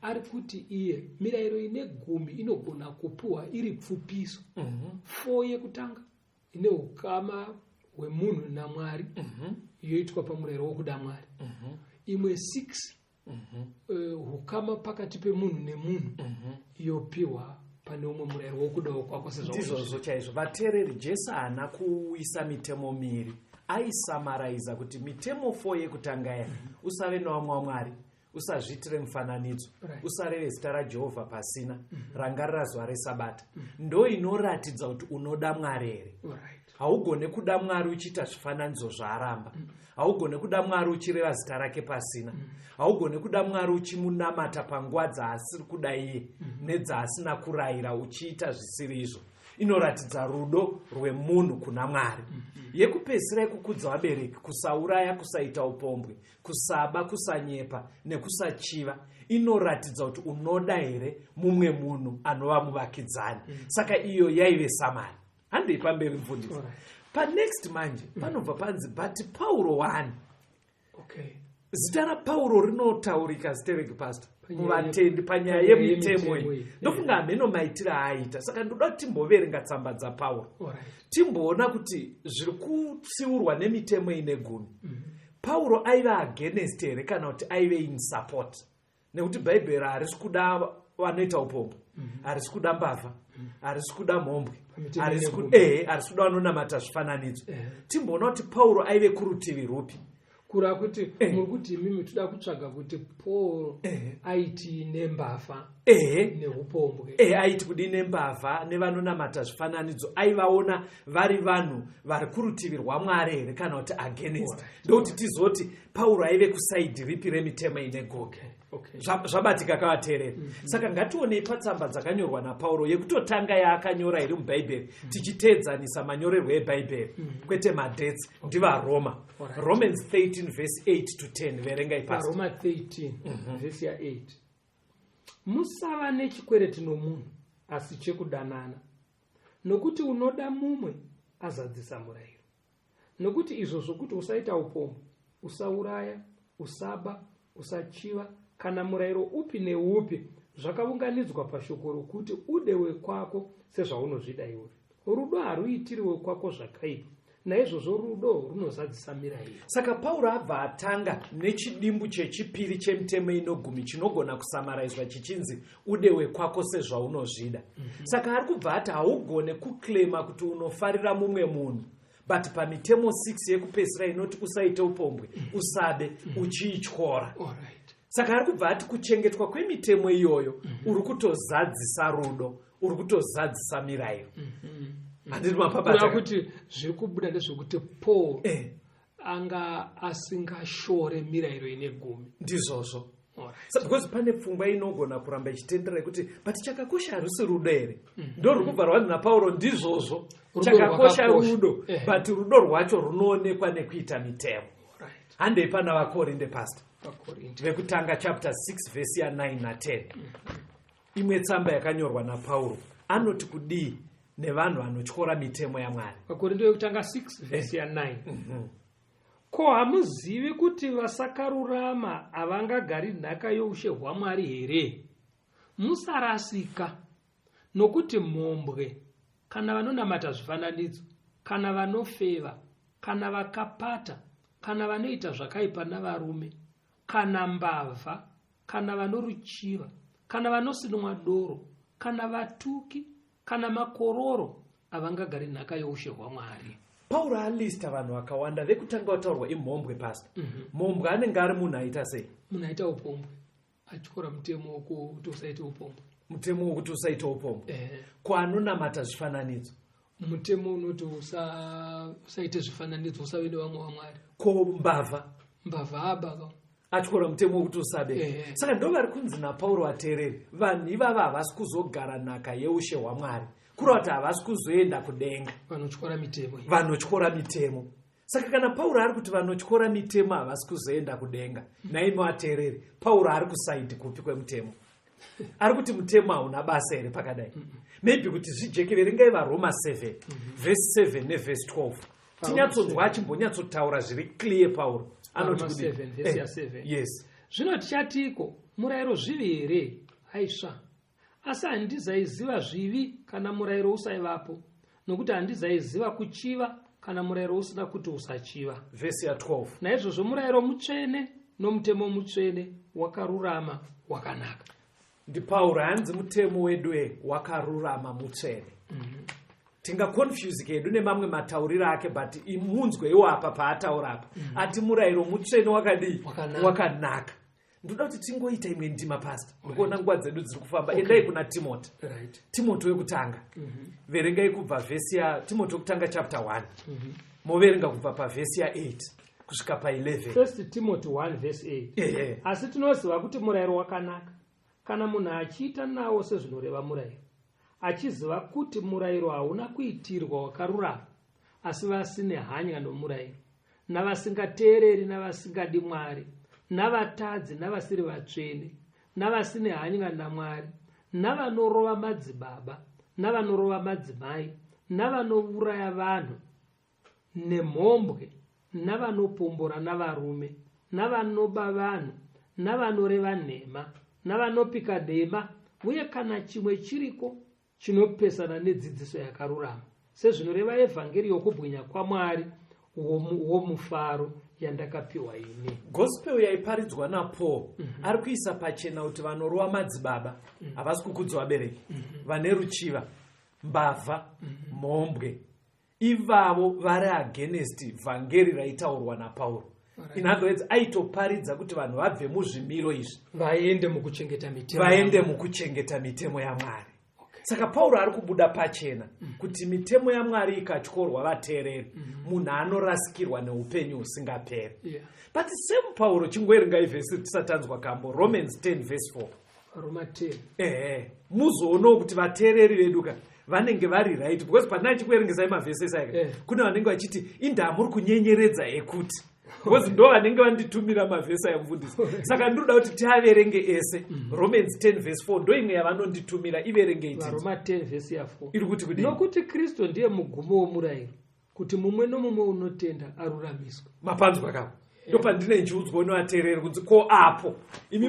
ari kuti iye mirayiro ine gumi inogona kupuhwa iri pfupiso. Four yekutanga ine ukama hwemunhu naMwari, yoitwa pamurayiro wokuda Mwari. Imwe 6, hukama pakati pemunhu nemunhu, yopiwa pane umwe murayiro wokudawo kwako sezvaunozvida. Ndizvozvo chaizvo, vateereri. Jesu haana kuisa mitemo miviri, aisamaraiza kuti mitemo 4 yekutanga ya usave nevamwe wamwari, usazviitire mufananidzo, usareve zita raJehovha pasina, rangarira zuva reSabata, ndo inoratidza kuti unoda Mwari here. Haugone kuda Mwari uchiita zvifananidzo zvaaramba. Haugone kuda Mwari uchireva zita rake pasina. Haugone kuda Mwari uchimunamata panguva dzaasiri kuda iye nedzaasina kurayira, uchiita zvisiri izvo. Inoratidza rudo rwemunhu kuna Mwari. Yekupedzisira yekukudza vabereki, kusauraya, kusaita upombwe, kusaba, kusanyepa nekusachiva, inoratidza kuti unoda here mumwe munhu anova muvakidzani. Saka iyo yaive summary. Handei pamberi, mufundisi. Panext manje panobva panzi, but Pauro 1. Zita raPauro rinotaurika zitereki, Pastor, muvatendi panyaya panyaya yemitemo yemitemo iyi. iyi. Ndofunga hameno maitiro aaita, saka ndoda kuti timboverenga tsamba dzaPauro, timboona kuti zviri kutsiurwa nemitemo ine gumi, Pauro aiva against here kana kuti aive in support, nekuti Bhaibheri harisi kuda vanoita upombwe, harisi kuda mbavha, harisi kuda mhombwe, Pamitemo harisi ine gumi. harisi kuda vanonamata zvifananidzo. Timboona kuti Pauro aive kurutivi rupi. Kureva kuti muri kuti imimi toda kutsvaga kuti Paul aiti nembavha neupombwe? Aiti kudii nembavha nevanonamata zvifananidzo? Aivaona vari vanhu vari kurutivi rwaMwari here kana kuti against? Ndokuti tizoti Pauro aive kuside ripi remitemo ine gumi. Zvabatika kavateereri? Saka ngationei patsamba dzakanyorwa naPauro. Yekutotanga yaakanyora iri muBhaibheri, tichiteedzanisa manyorerwo eBhaibheri kwete madates, ndivaRoma. Romans 13 verse 8 to 10. Verengai, Pastor. PaRoma 13 vhesi ya8: Musava nechikwereti nomunhu asi chekudanana, nokuti unoda mumwe azadzisa murayiro. Nokuti izvo zvokuti usaita upombwe, usauraya, usaba, usachiva, kana murayiro upi neupi, zvakaunganidzwa pashoko rokuti ude wekwako sezvaunozvida iwe. Rudo haruitiri wekwako zvakaipa, naizvozvo rudo runozadzisa mirayiro. Saka Pauro abva atanga nechidimbu chechipiri chemitemo inogumi chinogona kusamaraizwa chichinzi ude wekwako sezvaunozvida. Saka ari kubva ati haugone kuclaima kuti unofarira mumwe munhu, but pamitemo 6 yekupedzisira inoti usaite upombwe, usabe, uchiityora. Saka ari kubva ati kuchengetwa kwemitemo iyoyo uri kutozadzisa rudo, uri kutozadzisa mirayiro. Handiti Kureva mapabata? kuti zviri kubuda ndezvekuti Paul anga asingashore mirayiro ine gumi. Ndizvozvo. Because pane pfungwa inogona kuramba ichitendera yekuti but chakakosha harusi rudo here? Ndo ruri kubva rwanzi naPauro ndizvozvo. Rudo Chakakosha rwakakosha. rudo, but rudo rwacho runoonekwa nekuita mitemo. Handei pana vaKorinde, Pastor. VaKorinte. Vekutanga chapter 6 vhesi ya9 na10, imwe tsamba yakanyorwa naPauro. Anoti kudii nevanhu vanotyora mitemo yaMwari? VaKorinto yekutanga 6 vhesi ya9: Ko hamuzivi kuti vasakarurama havangagari nhaka youshe hwaMwari here? Musarasika, nokuti mhombwe, kana vanonamata zvifananidzo, kana vanofeva, kana vakapata, kana vanoita zvakaipa navarume, kana mbavha, kana vanoruchiva, Kana vanosinwa doro, kana vatuki, kana makororo, havangagari nhaka youshe hwaMwari. Pauro alista vanhu vakawanda. Vekutanga vataurwa imhombwe, pasta. Mhombwe anenge ari munhu aita sei? Munhu aita upombwe, atyora mutemo wokuti usaite upombwe. Mutemo wokuti usaite upombwe. Ko anonamata zvifananidzo? Mutemo unoti usaite zvifananidzo, usave nevamwe vamwari. Ko mbavha? Mbavha aba. Atyora mutemo wekuti usabe. Saka ndo vari kunzi naPauro, ateereri, vanhu ivava havasi kuzogara nhaka yeushe hwaMwari, kureva kuti havasi kuzoenda kudenga. Vanotyora mitemo iyi. Vanotyora mitemo. Saka kana Pauro ari kuti vanotyora mitemo havasi kuzoenda kudenga, naimi ateereri, Pauro ari kuside kupi kwemutemo? Ari kuti mutemo hauna basa here pakadai? Maybe kuti zvijeke, verengai vaRoma 7 vhesi 7 nevhesi 12, tinyatsonzwa achimbonyatsotaura zviri clear. Pauro anoti Varoma kudii? 7, vhesi ya 7. Yes. Zvino tichatiko? Murayiro zvivi here? Aisva! Asi handizaiziva zvivi kana murayiro usaivapo, nokuti handizaiziva kuchiva kana murayiro usina kuti usachiva. Vhesi ya12. Naizvozvo murayiro mutsvene, nomutemo mutsvene, wakarurama, wakanaka. NdiPauro, hanzi mutemo wedu wakarurama, mutsvene. Tingaconfuse hedu nemamwe matauriro ake, but imunzweiwo apa paataura apa, ati murayiro mutsvene, wakadii? Wakanaka. Wakanaka. Ndoda kuti tingoita imwe ndima, pasta, ndikuona nguva dzedu dziri kufamba. Endai kuna Timoti. Timoti wekutanga, verengai kubva vhesi ya Timoti wekutanga chapter 1, moverenga kubva pavhesi ya8 kusvika pa11. First Timothy 1 verse 8. Ehe. Asi tinoziva kuti murayiro wakanaka kana munhu achiita nawo sezvinoreva murayiro, achiziva kuti murayiro hauna kuitirwa wakarurama, asi vasine hanya nomurayiro, navasingateereri, navasingadi Mwari, navatadzi, navasiri vatsvene, navasine hanya naMwari, navanorova madzibaba, navanorova madzimai, navanouraya vanhu, nemhombwe, navanopombora navarume, navanoba vanhu, navanoreva nhema, navanopika dema, uye kana chimwe chiriko chinopesana nedzidziso yakarurama sezvinoreva evhangeri yokubwinya kwaMwari womufaro yandakapiwa ini. Gospel yaiparidzwa naPaul, ari kuisa pachena kuti vanorova madzibaba, havasi kukudza vabereki, vane ruchiva, mbavha, mhombwe, ivavo vari against vhangeri raitaurwa naPauro. In other words, aitoparidza kuti vanhu vabve muzvimiro izvi, vaende mukuchengeta mitemo, vaende mukuchengeta mitemo yaMwari. Saka Pauro ari kubuda pachena kuti mitemo yaMwari ikatyorwa, vateereri, munhu anorasikirwa neupenyu husingaperi. But same Pauro, chingoerengai vhesi tisatanzwa kambo, Romans 10 vhesi 4. Roma 10. Ehe, muzoonawo kuti vateereri vedu ka vanenge vari right, because pandina chikuerengesai mavhesi esaika, kune vanenge vachiti indaa muri kunyenyeredza ekuti, because ndo vanenge vanditumira mavhesi aya, mufundisi. Saka ndinoda kuti tiaverenge ese. Romans 10 vhesi 4, ndo imwe yavanonditumira, iverengei tinzwe. Varoma 10 vhesi ya4. Iri kuti kudii? Nokuti Kristu ndiye mugumo womurayiro, kuti mumwe nomumwe unotenda aruramiswe. Mapanzwa kako? Ndo pandine nchiudzwa nevateereri kunzi ko apo imi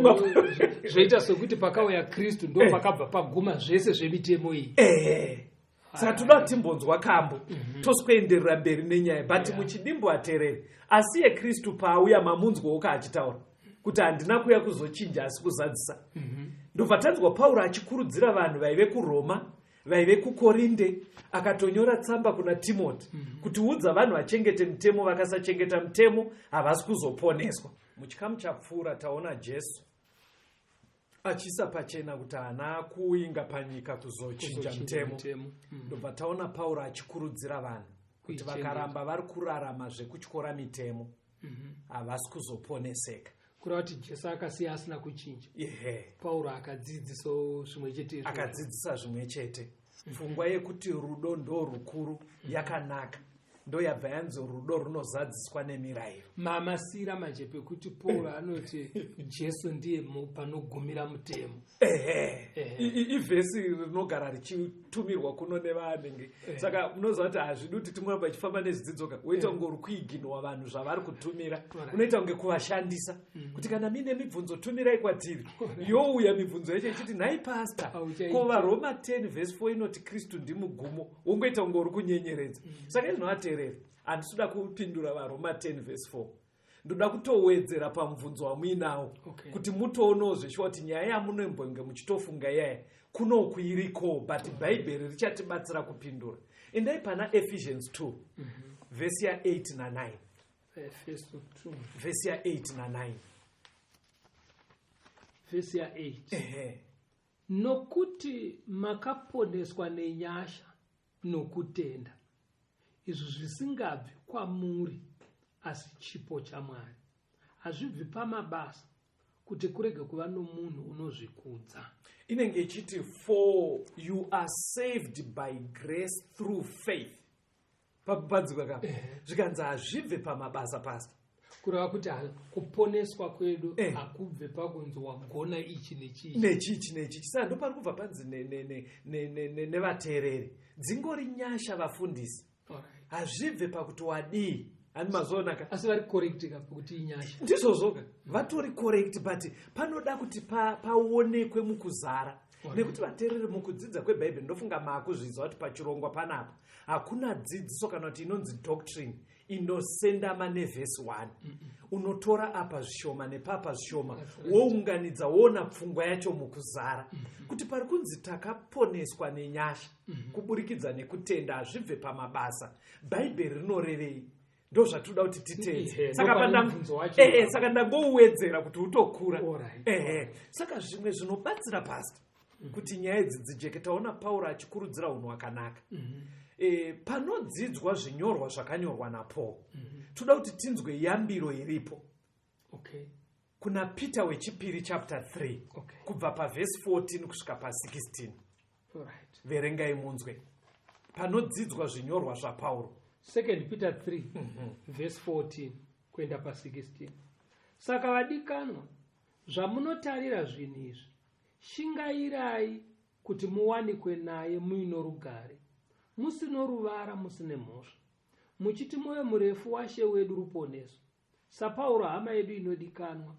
Zvoita sekuti pakauya Kristu ndo pakabva paguma zvese zvemitemo iyi. Ehe, saka toda kuti timbonzwa kambo, tosikuenderera mberi nenyaya, but muchidimbu, ateereri, asi yeKristu paauya, mamunzwawo achitaura kuti handina kuuya kuzochinja asi kuzadzisa. Ndobva tanzwa Pauro achikurudzira vanhu vaive kuRoma, vaive kuKorinde, akatonyora tsamba kuna Timoti kuti udza vanhu vachengete mutemo, vakasachengeta mutemo havasi kuzoponeswa. Muchikamu chapfuura taona Jesu achiisa pachena kuti haana kuinga panyika kuzochinja Kuzochinja mutemo. mutemo. Ndobva taona Pauro achikurudzira vanhu kuti Kuichengeta. vakaramba vari kurarama zvekutyora mitemo, havasi kuzoponeseka. Kureva kuti Jesu akasiya asina kuchinja. Ehe. Pauro akadzidzisawo zvimwe chete izvozvo. Akadzidzisa zvimwe chete. Pfungwa yekuti rudo ndo rukuru yakanaka, ndo yabva yanzi rudo runozadziswa nemirayiro. Mamasira manje pekuti Pauro anoti Jesu ndiye panogumira mutemo. Ehe. Ehe. Ivhesi rinogara richitumirwa kuno nevanenge, saka unoziva kuti hazvidi kuti tingoramba ichifamba nezvidzidzo ka, woita kunge uri kuiginowa vanhu zvavari kutumira. Unoita kunge kuvashandisa kuti kana muine mibvunzo tumirai kwatiri, youya mibvunzo yacho ichiti, "Nhai pasta, Hauchaiti. ko vaRoma 10 vhesi 4 inoti Kristu ndimugumo?" Wongoita kunge uri kunyenyeredza. Saka izvinovateerera, handisi kuda kupindura vaRoma 10 vhesi 4. Ndoda kutowedzera pamubvunzo wamuinawo, kuti mutoonawo zveshuwa kuti nyaya yamunoimbonge muchitofunga iyaya kunoku iriko, but Bhaibheri richatibatsira kupindura. Endai pana Ephesians 2, vhesi ya8 na9. Efeso 2. Vhesi ya8 na9. Vhesi ya8. Ehe. Nokuti makaponeswa nenyasha nokutenda, izvo zvisingabvi kwamuri, asi chipo chaMwari. Hazvibvi pamabasa, kuti kurege kuva nomunhu unozvikudza. Inenge ichiti, "For you are saved by grace through faith." Padzikwa ka, zvikanzi hazvibve pamabasa, pastor. Kureva kuti kuponeswa kwedu hakubve pakunzi wagona ichi nechichi. Nechichi nechichi. Saka ndopari kubva panzi nevateereri, dzingori nyasha, vafundisi. Hazvibve pakuti wadii. Hani mazoonaka? Asi vari correct ka pakuti inyasha? Ndizvozvoka, vatori correct, but panoda kuti paonekwe mukuzara, nekuti vateereri, mukudzidza kweBhaibheri, ndofunga maakuzviziva kuti pachirongwa panapa hakuna dzidziso kana kuti inonzi doctrine inosendama nevhesi 1. Unotora apa zvishoma nepapa zvishoma, wounganidza, woona pfungwa yacho mukuzara, kuti pari kunzi takaponeswa nenyasha kuburikidza nekutenda, hazvibve pamabasa, Bhaibheri rinorevei? Ndo zvatinoda kuti titedze. Saka Ndopane mubvunzo wacho. Saka ndangouwedzera kuti utokura. Ehe, saka zvimwe zvinobatsira, pastor, kuti nyaya idzi dzijeke, taona Pauro achikurudzira unhu hwakanaka. Panodzidzwa zvinyorwa zvakanyorwa naPaul, toda kuti tinzwe yambiro iripo kuna Peter wechipiri chapter 3, kubva pavhesi 14 kusvika pa16. Verengai munzwe panodzidzwa zvinyorwa zvaPauro. Second Peter 3, verse 14 kuenda pa16. Saka vadikanwa, zvamunotarira zvinhu izvi, shingairai kuti muwanikwe naye muino rugare, musino ruvara, musine mhosva, muchiti mwoyo murefu waShe wedu ruponeso, saPauro hama yedu inodikanwa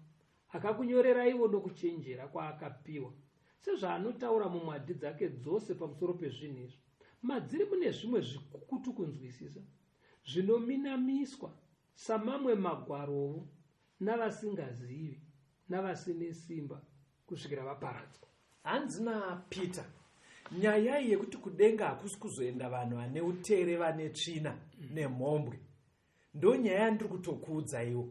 akakunyoreraiwo nokuchenjera kwaakapiwa, sezvaanotaura mumwadhi dzake dzose pamusoro pezvinhu izvi. Madziri mune zvimwe zvikukutu kunzwisisa, zvinominamiswa samamwe magwarovo navasingazivi navasine simba, kusvikira vaparadzwa. Hanzi naPeter, nyaya iyi yekuti kudenga hakusi kuzoenda vanhu vane utere, vane tsvina nemhombwe, ndo nyaya yandiri kutokuudzaiwo.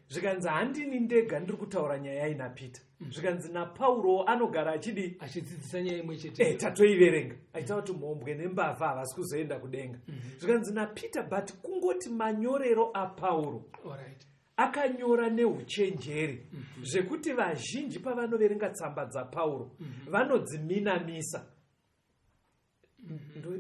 Zvikanzi handini ndega ndiri kutaura nyaya ina Peter. Zvikanzi naPauro anogara achidi achidzidzisa nyaya imwe chete. Tatoiverenga aitaura kuti mhombwe nembavha havasi kuzoenda kudenga. Zvikanzi naPeter, but kungoti manyorero aPauro, akanyora neuchenjeri zvekuti vazhinji pavanoverenga tsamba dzaPauro vanodziminamisa.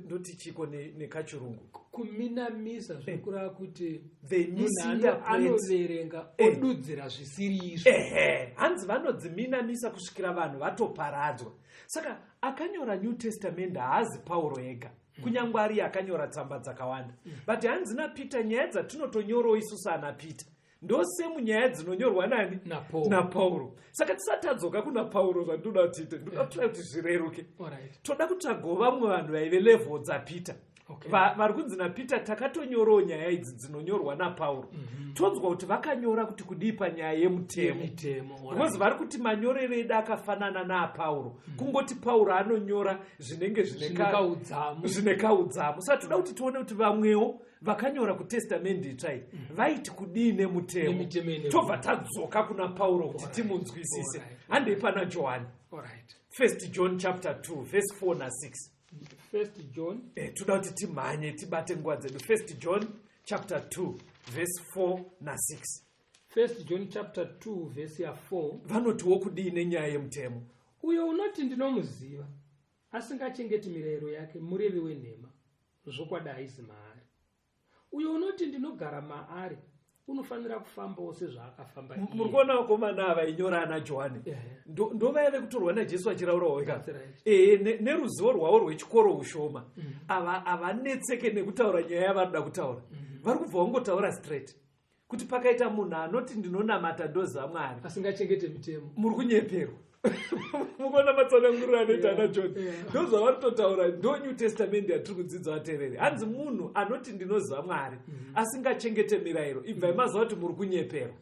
Ndoti chiko nekachirungu? Kuminamisa zvikureva kuti They munhu misinterpret. anoverenga odudzira zvisiri izvo. Ehe, hanzi vanodziminamisa kusvikira vanhu vatoparadzwa. Saka akanyora New Testament haazi Pauro ega, kunyange ari akanyora tsamba dzakawanda, but hanzi naPeter, nyaya dzatinotonyorawo isusu ana Peter ndosemu nyaya dzinonyorwa nani? NaPaul. NaPauro. Saka tisati tadzoka kuna Pauro, zvandinoda kuti tiite, ndoda kutoda kuti zvireruke, toda kutsvagawo vamwe vanhu vaive level dzaPeter, vari kunzi naPeter takatonyorawo nyaya idzi dzinonyorwa naPauro. Tonzwa kuti vakanyora kuti kudii panyaya yemutemo. Yemitemo, all Because right. vari kuti manyorero edu akafanana naaPauro, kungoti Pauro anonyora zvinenge Zvine kaudzamu. Zvine kaudzamu. Saka toda kuti tione kuti vamwewo vakanyora kuTestamendi Itsva iyi vaiti kudii nemutemo. Nemitemo ine. Tobva tadzoka kuna Pauro kuti timunzwisise. Handei pana Johani. First John chapter 2 verse 4 na6. First John. Toda kuti timhanye tibate nguva dzedu. First John chapter 2 verse 4 na6. First John chapter 2 verse ya4. Vanotiwo kudii nenyaya yemutemo? Uyo unoti ndinomuziva, asingachengeti mirayiro yake, murevi wenhema, zvokwadi haisi maari. Uyo unoti ndinogara maari, unofanira kufambawo sezvaakafamba iye. Muri kuona vakomana ava inyora ana Johani, ndovaya vekutorwa naJesu achiraurawo vega. That's right. Ehe, neruzivo rwavo rwechikoro ushoma, ava havanetseke nekutaura nyaya yavanoda kutaura. Vari kubva vangotaura straight. Kuti pakaita munhu anoti ndinonamata, ndoziva Mwari, asingachengete mitemo, muri kunyeperwa. Mukuona matsananguriro anoita ana John? Ndo zvavari ndo New Testament yatiri kudzidza, vateereri. Hanzi munhu anoti ndinoziva Mwari asingachengete mirayiro, ibvai maziva kuti muri kunyeperwa.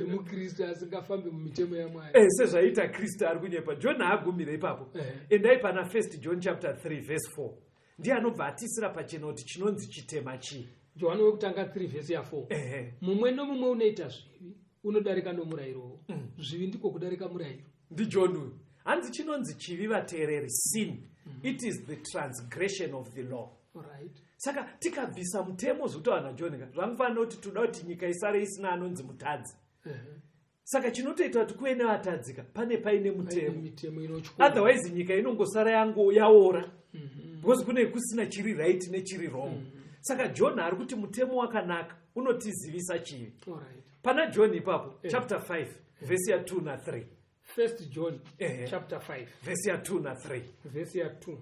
Mukristu asingafambi mumitemo yaMwari. Sezvaita Kristu, ari kunyepa. John haagumire ipapo. Endai pana First John chapter 3 verse 4. Ndiye anobva atisira pachena kuti chinonzi chitema chii. Johani wekutanga 3 vhesi ya4. Mumwe nomumwe unoita zvivi unodarika nomurayirowo. Zvivi ndiko kudarika murayiro. NdiJohn uyu. Hanzi chinonzi chivi, vateereri, sin, it is the transgression of the law. Saka tikabvisa mutemo, zvekutaura naJohn ka, zvangofanira kuti toda kuti nyika isare isina anonzi mutadzi. Saka chinotoita kuti kuve nevatadzika, pane paine Paine mutemo. Mitemo inotyora. Otherwise nyika inongosara yango yaora, because kune kusina chiri right nechiri wrong. Saka John ari kuti mutemo wakanaka, unotizivisa chivi. Pana John ipapo, chapter 5 vhesi ya2 na3. First John chapter 5, vhesi ya2 na3. Vhesi ya2.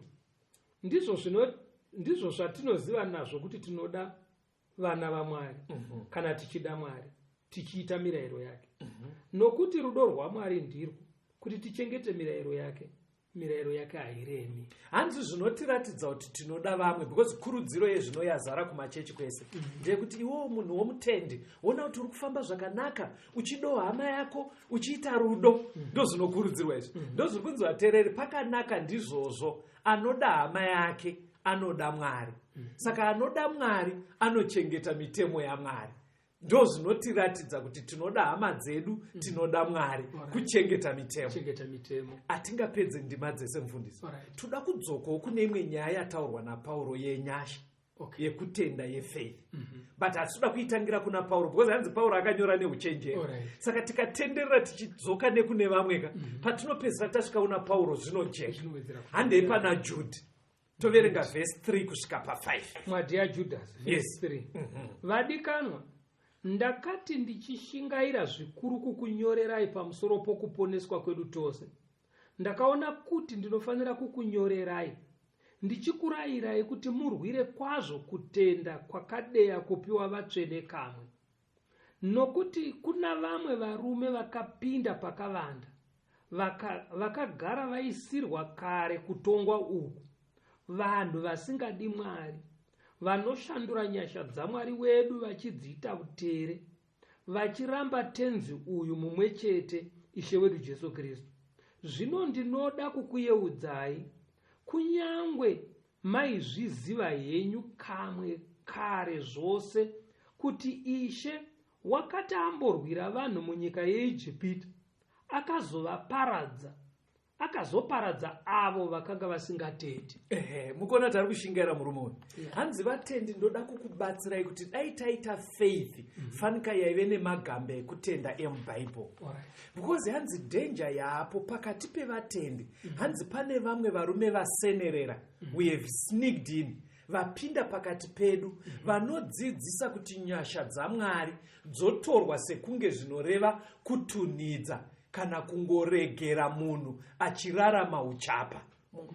Ndizvo zvatinoziva nazvo kuti tinoda vana vaMwari, kana tichida Mwari, tichiita mirayiro yake. Nokuti rudo rwaMwari ndirwo kuti tichengete mirayiro yake. Mirayiro yake hairemi. Hanzi zvinotiratidza kuti tinoda vamwe, because kurudziro yezvino yazara kumachechi kwese ndeyekuti iwewo munhu womutendi, ona kuti uri kufamba zvakanaka, uchidawo hama yako, uchiita rudo. Ndo zvinokurudzirwa izvi, ndo zviri kunzi, vateereri, pakanaka ndizvozvo. Anoda hama yake anoda Mwari. Saka anoda Mwari anochengeta mitemo yaMwari. Ndo zvinotiratidza kuti tinoda hama dzedu, tinoda Mwari, kuchengeta mitemo. Chengeta mitemo. Hatingapedze ndima dzese, mufundisi. Toda kudzokawo kune imwe nyaya yataurwa naPauro yenyasha, yekutenda, yefaith, but hatitoda kuitangira kuna Pauro because hanzi Pauro akanyora neuchenjeri. Saka tikatenderera tichidzoka nekune vamwe ka, patinopedzisira tasvika kuna Pauro zvinojeka. Zvinowedzera. Handei pana Jude, toverenga vhesi 3 kusvika pa5. Mwadhi yaJudas, vhesi 3. Vadikanwa, ndakati ndichishingaira zvikuru kukunyorerai pamusoro pokuponeswa kwedu tose, ndakaona kuti ndinofanira kukunyorerai ndichikurayirai kuti murwire kwazvo kutenda kwakadeya kupiwa vatsvene kamwe. Nokuti kuna vamwe varume vakapinda pakavanda, vakagara vaisirwa kare kutongwa uku, vanhu vasingadi Mwari, vanoshandura nyasha dzaMwari wedu vachidziita utere, vachiramba Tenzi uyu mumwe chete, Ishe wedu Jesu Kristu. Zvino ndinoda kukuyeudzai, kunyangwe maizviziva henyu kamwe kare zvose, kuti Ishe wakati amborwira vanhu munyika yeIjipita, akazovaparadza, akazoparadza avo vakanga vasingatendi. Ehe, mukuona kuti ari kushingaira murume uyu. Hanzi, vatendi, ndoda kukubatsirai kuti dai taita faith fanika yaive nemagamba ekutenda emubhaibheri, because hanzi danger yaapo pakati pevatendi, hanzi pane vamwe varume vasenerera, we have sneaked in, vapinda pakati pedu, vanodzidzisa kuti nyasha dzaMwari dzotorwa sekunge zvinoreva kutunhidza kana kungoregera munhu achirarama uchapa.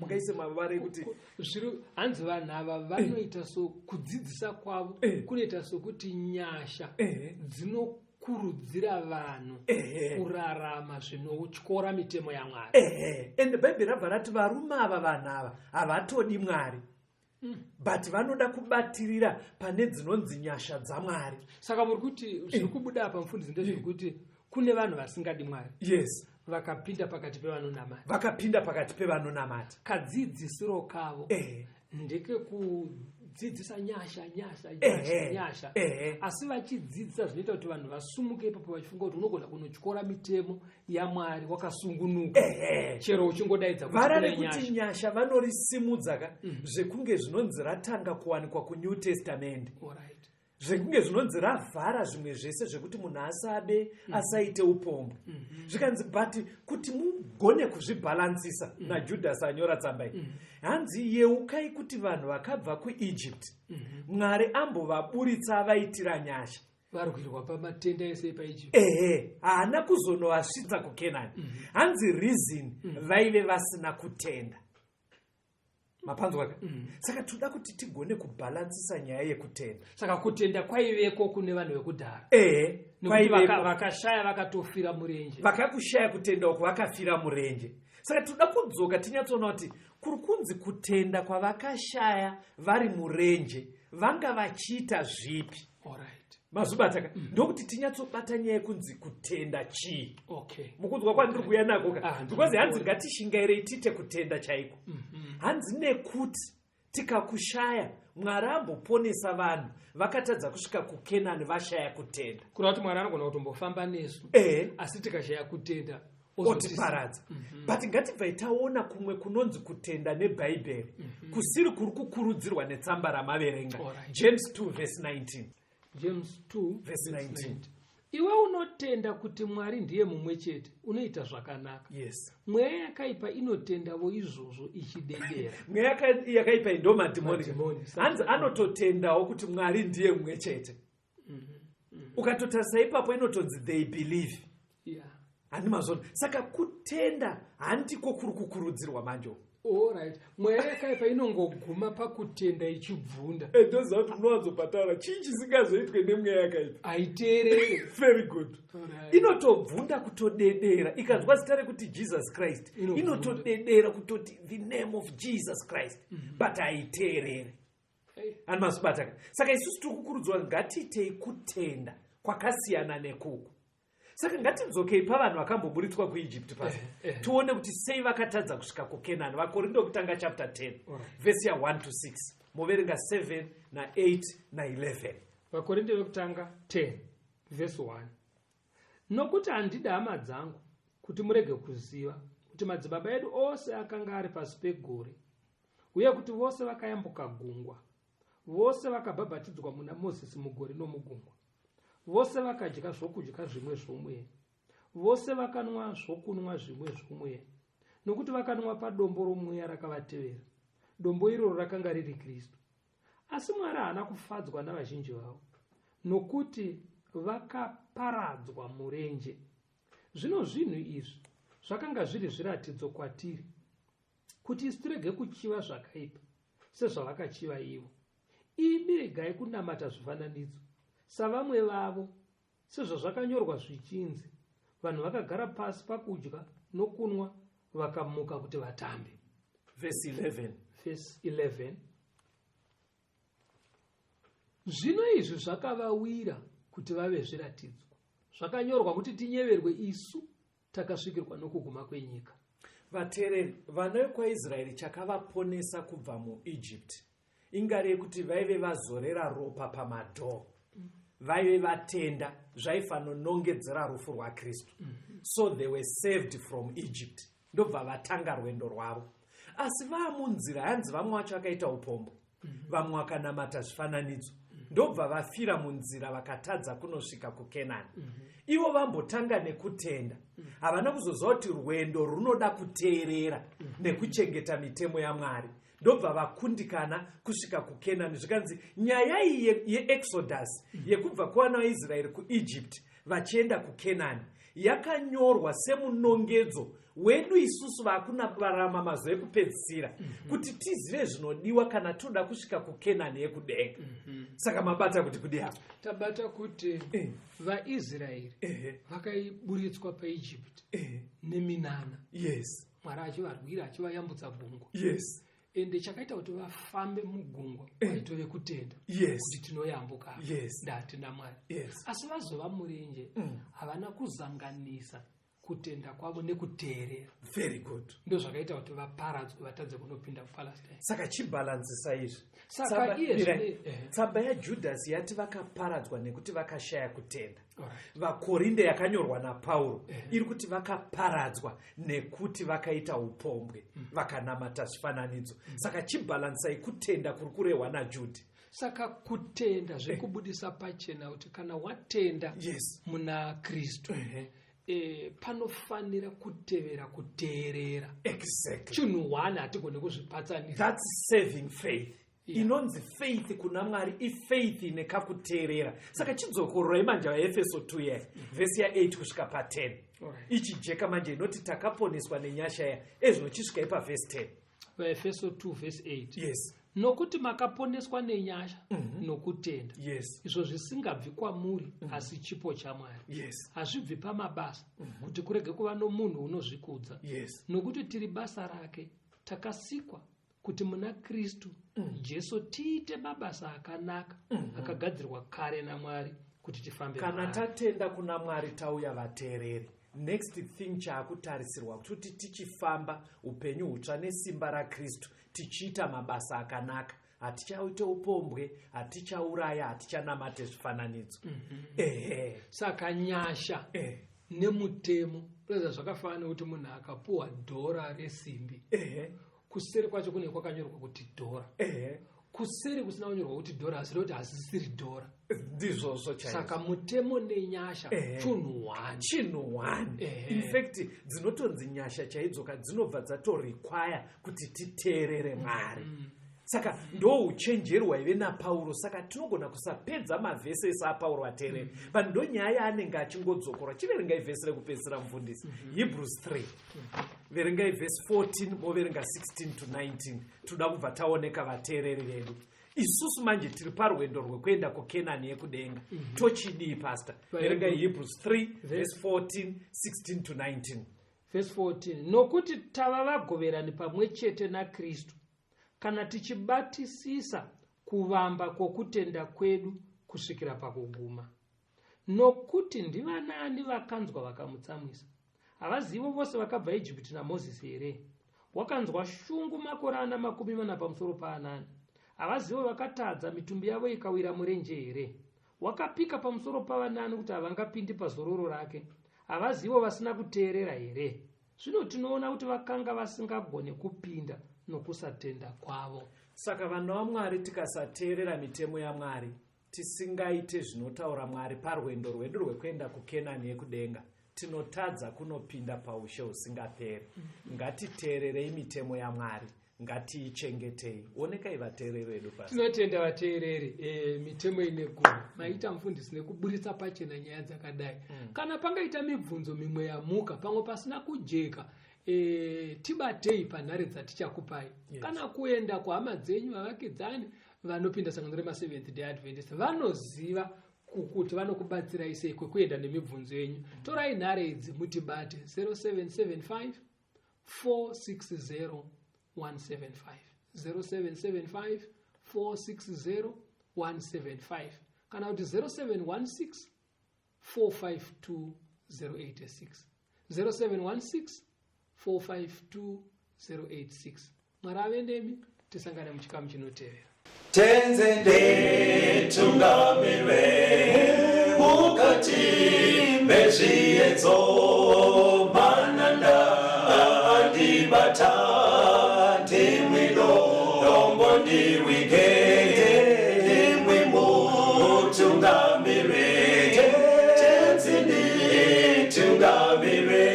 Mungaise mavara ekuti Zviri hanzi vanhu ava vanoita so, kudzidzisa kwavo kunoita sokuti nyasha dzinokurudzira vanhu kurarama zvinotyora mitemo yaMwari. Ehe, and Bhaibheri rabva rati varume ava, vanhu ava havatodi Mwari, but vanoda kubatirira pane dzinonzi nyasha dzaMwari. Saka muri kuti zviri kubuda apa, mufundisi, ndezvekuti kune vanhu vasingadi Mwari vakapinda pakati pevanonamata. Vakapinda pakati pevanonamata. Kadzidzisiro kavo ndekekudzidzisa nyasha, nyasha, nyasha, nyasha, asi vachidzidzisa zvinoita kuti vanhu vasumuke ipapo vachifunga kuti unogona kunotyora mitemo yaMwari wakasungunuka, chero uchingodaidza kuti Vara kune rekuti nyasha. Nyasha vanorisimudza ka, zvekunge zvinonzi ratanga kuwanikwa kuNew Testament, zvekunge zvinonzi ravhara zvimwe zvese zvekuti munhu asabe, asaite upombwe. Zvikanzi, but kuti mugone kuzvibhalansisa, naJudhasi anyora tsamba iyi, hanzi yeukai kuti vanhu vakabva kuEgypt, Mwari ambovaburitsa, avaitira nyasha. Varwirwa pamatenda ese epaEgypt. Ehe, haana kuzonovasvitsa kuKenani. Hanzi reason, vaive vasina kutenda. Mapanzwa ka? Saka toda kuti tigone kubhalansisa nyaya yekutenda. Saka kutenda kwaiveko kune vanhu vekudhara. Ehe. Nekuti vakashaya vakatofira murenje. Vakakushaya kutenda uku vakafira murenje. Saka toda kudzoka tinyatsoona kuti kuri kunzi kutenda kwavakashaya vari murenje vanga vachiita zvipi. Alright. Mazvibata ka? Ndokuti tinyatsobata nyaya yekunzi kutenda chii. Okay. Mukunzwa kwandiri kuuya nako ka? Ah, Because hanzi ngatishingairei tiite kutenda chaiko. Hanzi nekuti tikakushaya Mwari amboponesa vanhu vakatadza kusvika kuKenani vashaya kutenda. Kureva kuti Mwari anogona kutombofamba nesu. Ehe. Asi tikashaya kutenda otiparadza. But ngatibvai taona kumwe kunonzi kutenda neBhaibheri kusiri kuri kukurudzirwa netsamba ramaverenga. Alright. James 2 verse 19. James 2 verse 19. Iwe unotenda kuti Mwari ndiye mumwe chete, unoita zvakanaka. Yes. Mweya yakaipa inotendavo izvozvo ichidedera. Mweya yakaipa ndo madhimoni. Madhimoni. Hanzi anototendawo kuti Mwari ndiye mumwe chete. Ukatotarisa ipapo inotonzi they believe. Yeah. Handi mazvona. Saka kutenda handiko kuri kukurudzirwa manje. Alright. Mweya yakaipa inongoguma pakutenda ichibvunda. Ndoziva kuti munowanzopataura chii chisingazoitwe nemweya yakaipa. Haiteerere. Very good. Alright. Inotobvunda kutodedera ikanzwa zita rekuti Jesus Christ. Inobvunda. Inotodedera kutoti the name of Jesus Christ. But haiteerere. Hey. Handi mazvibata. Saka isusu tiri kukurudzirwa ngatiitei kutenda kwakasiyana nekuku. Saka ngatidzokei pavanhu vakamboburitswa kuEgypt pasi. Tione kuti sei vakatadza kusvika kuKenani. VaKorinto kutanga chapter 10, Alright. verse ya 1 to 6. Moverenga 7 na 8 na 11. VaKorinto vekutanga 10 verse 1. Nokuti handidi hama dzangu kuti murege kuziva kuti madzibaba edu ose akanga ari pasi pegore, uye kuti vose vakayambuka gungwa, vose vakabhabhatidzwa muna Mozisi mugore nomugungwa, vose vakadya zvokudya zvimwe zvomweya, vose vakanwa zvokunwa zvimwe zvomweya, nokuti vakanwa padombo romweya rakavatevera. Dombo iroro rakanga riri Kristu. Asi Mwari haana kufadzwa navazhinji vavo, nokuti vakaparadzwa murenje. Zvino zvinhu izvi zvakanga zviri zviratidzo kwatiri, kuti isu tirege kuchiva zvakaipa sezvavakachiva ivo. Imi regai kunamata zvifananidzo savamwe vavo, sezvazvakanyorwa zvichinzi, vanhu vakagara pasi pakudya nokunwa vakamuka kuti vatambe. Verse 11. Verse 11. Zvino izvi zvakavawira kuti vave zviratidzo, zvakanyorwa kuti tinyeverwe isu takasvikirwa nokuguma kwenyika. Vateereri, vana vekwaIsraeri chakavaponesa kubva muEgypt ingari yekuti vaive vazorera ropa pamadhoo, vaive vatenda zvaifanonongedzera rufu rwaKristu. So they were saved from Egypt. Ndobva vatanga rwendo rwavo. Asi vaamunzira hanzi vamwe vacho vakaita upombo, vamwe vakanamata zvifananidzo, ndobva vafira munzira vakatadza kunosvika kuKenani. Ivo vambotanga nekutenda, havana kuzoziva kuti rwendo runoda kuteerera nekuchengeta mitemo yaMwari. Ndobva vakundikana kusvika kuKenani. Zvikanzi nyaya iyi yeExodus yekubva kuvana vaIsraeri kuEgypt vachienda kuKenani yakanyorwa semunongedzo wedu isusu vakurarama mazuva ekupedzisira, kuti tizive zvinodiwa kana toda kusvika kuKenani yekudenga. Saka mabata kuti kudi apa? Tabata kuti vaIsraeri vakaiburitswa paEgypt neminana. Yes. Mwari achivarwira achivayambutsa gungwa. Yes. Ende chakaita kuti vafambe mugungwa vaitove kutenda. Yes. Kuti tinoyambuka. Yes. Ndatenda Mwari. Yes. Asi vazova murenje havana kuzanganisa kutenda kwavo nekuteerera. Very good. Ndo zvakaita kuti vaparadzwe vatadze kunopinda kuPalestine. Saka chibhalansisa izvi. Saka iye zvine Tsamba yaJudhasi yati vakaparadzwa nekuti vakashaya kutenda. Alright. VaKorinde yakanyorwa naPauro iri kuti vakaparadzwa nekuti vakaita upombwe, vakanamata zvifananidzo. Saka chibhalansai kutenda kuri kurehwa naJudhi. Saka kutenda zvekubudisa pachena kuti kana watenda Yes. muna Kristu, panofanira kutevera kuteerera. Exactly. Chinhu one hatigoni kuzvipatsanisa. That's saving faith. Yeah. Inonzi faith kuna Mwari ifaith nekakuteerera. Saka chidzokororai manje vaEfeso 2 yaya, vhesi ya8 kusvika pa10. Alright. Ichijeka manje inoti takaponeswa nenyasha ya. Ezvino chisvikai pavhesi 10. Vaefeso 2 vhesi 8. Yes. Nokuti makaponeswa nenyasha nokutenda, izvo zvisingabvi kwamuri, asi chipo chaMwari. Hazvibvi pamabasa, kuti kurege kuva nomunhu unozvikudza. Nokuti tiri basa rake, takasikwa kuti muna Kristu Jesu tiite mabasa akanaka, akagadzirwa kare naMwari kuti tifambe Kana maari. tatenda kuna Mwari, tauya vateereri, next thing chaakutarisirwa kuti tichifamba upenyu hutsva nesimba raKristu, tichiita mabasa akanaka. Hatichaite upombwe, hatichauraya, hatichanamate zvifananidzo. Ehe. Saka nyasha nemutemo kuratidza zvakafanana nekuti munhu akapuhwa dhora resimbi, kuseri kwacho kune kwakanyorwa kuti dhora, kuseri kusina kunyorwa kuti dhora, asi kuti hasisiri dhora. Ndizvozvo chaizvo. Saka mutemo nenyasha chinhu one. Chinhu one. In fact, dzinotonzi nyasha chaidzoka dzinobva dzatorequire kuti titeerere Mwari. Saka ndo uchenjeri hwaive naPauro. Saka tinogona kusapedza mavhesi ese aPauro, ateereri, but ndo nyaya yaanenge achingodzokora. Chiverengai vhesi rekupedzisira, mufundisi. Hebrews 3, verengai vhesi 14, moverenga 16 to 19. Toda kubva taoneka vateereri vedu. Isusu manje tiri parwendo rwekuenda kuKenani yekudenga. Tochidii, pastor? Verengai Hebrews 3 vhesi 14, 16 to 19. Vhesi 14: Nokuti tava vagoverani pamwe chete naKristu, kana tichibatisisa kuvamba kwokutenda kwedu kusvikira pakuguma. Nokuti ndivanani vakanzwa vakamutsamwisa? Havazivo vose vakabva Ijipiti naMozisi here? Wakanzwa shungu makore ana 40 pamusoro paanani? Havazivo vakatadza, mitumbi yavo ikawira murenje here? Wakapika pamusoro pavanani kuti havangapindi pazororo rake? Havazivo vasina kuteerera here? Zvino tinoona kuti vakanga vasingagoni kupinda nokusatenda kwavo. Saka vana vaMwari, tikasateerera mitemo yaMwari, tisingaite zvinotaura Mwari parwendo rwedu rwekuenda kuKenani yekudenga, tinotadza kunopinda paushe husingaperi. Ngatiteererei mitemo yaMwari, ngatiichengetei. Onekai vateereri vedu pasi. Tinotenda vateereri. Mitemo ine guru. Maita, mufundisi, nekuburitsa pachena nyaya dzakadai. Kana pangaita mibvunzo mimwe yamuka, pamwe pasina kujeka, tibatei panhare dzatichakupai, kana kuenda kuhama dzenyu, vavakidzani vanopinda sangano remaSeventh Day Adventist, vanoziva kuti vanokubatsirai sei kwekuenda nemibvunzo yenyu. Torai nhare idzi mutibate: 0775 460 175, 0775 460 175, kana kuti 0716 452 086, 0716 452 086. Mwari ave nemi. Tisangane muchikamu chinotevera. Tenzi nditungamire mukati mezviedzo, mananda andibata, ndimwi dombo ndiwige, ndimwi mutungamire. Tenzi nditungamire,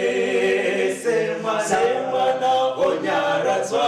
semwana onyaradzwa.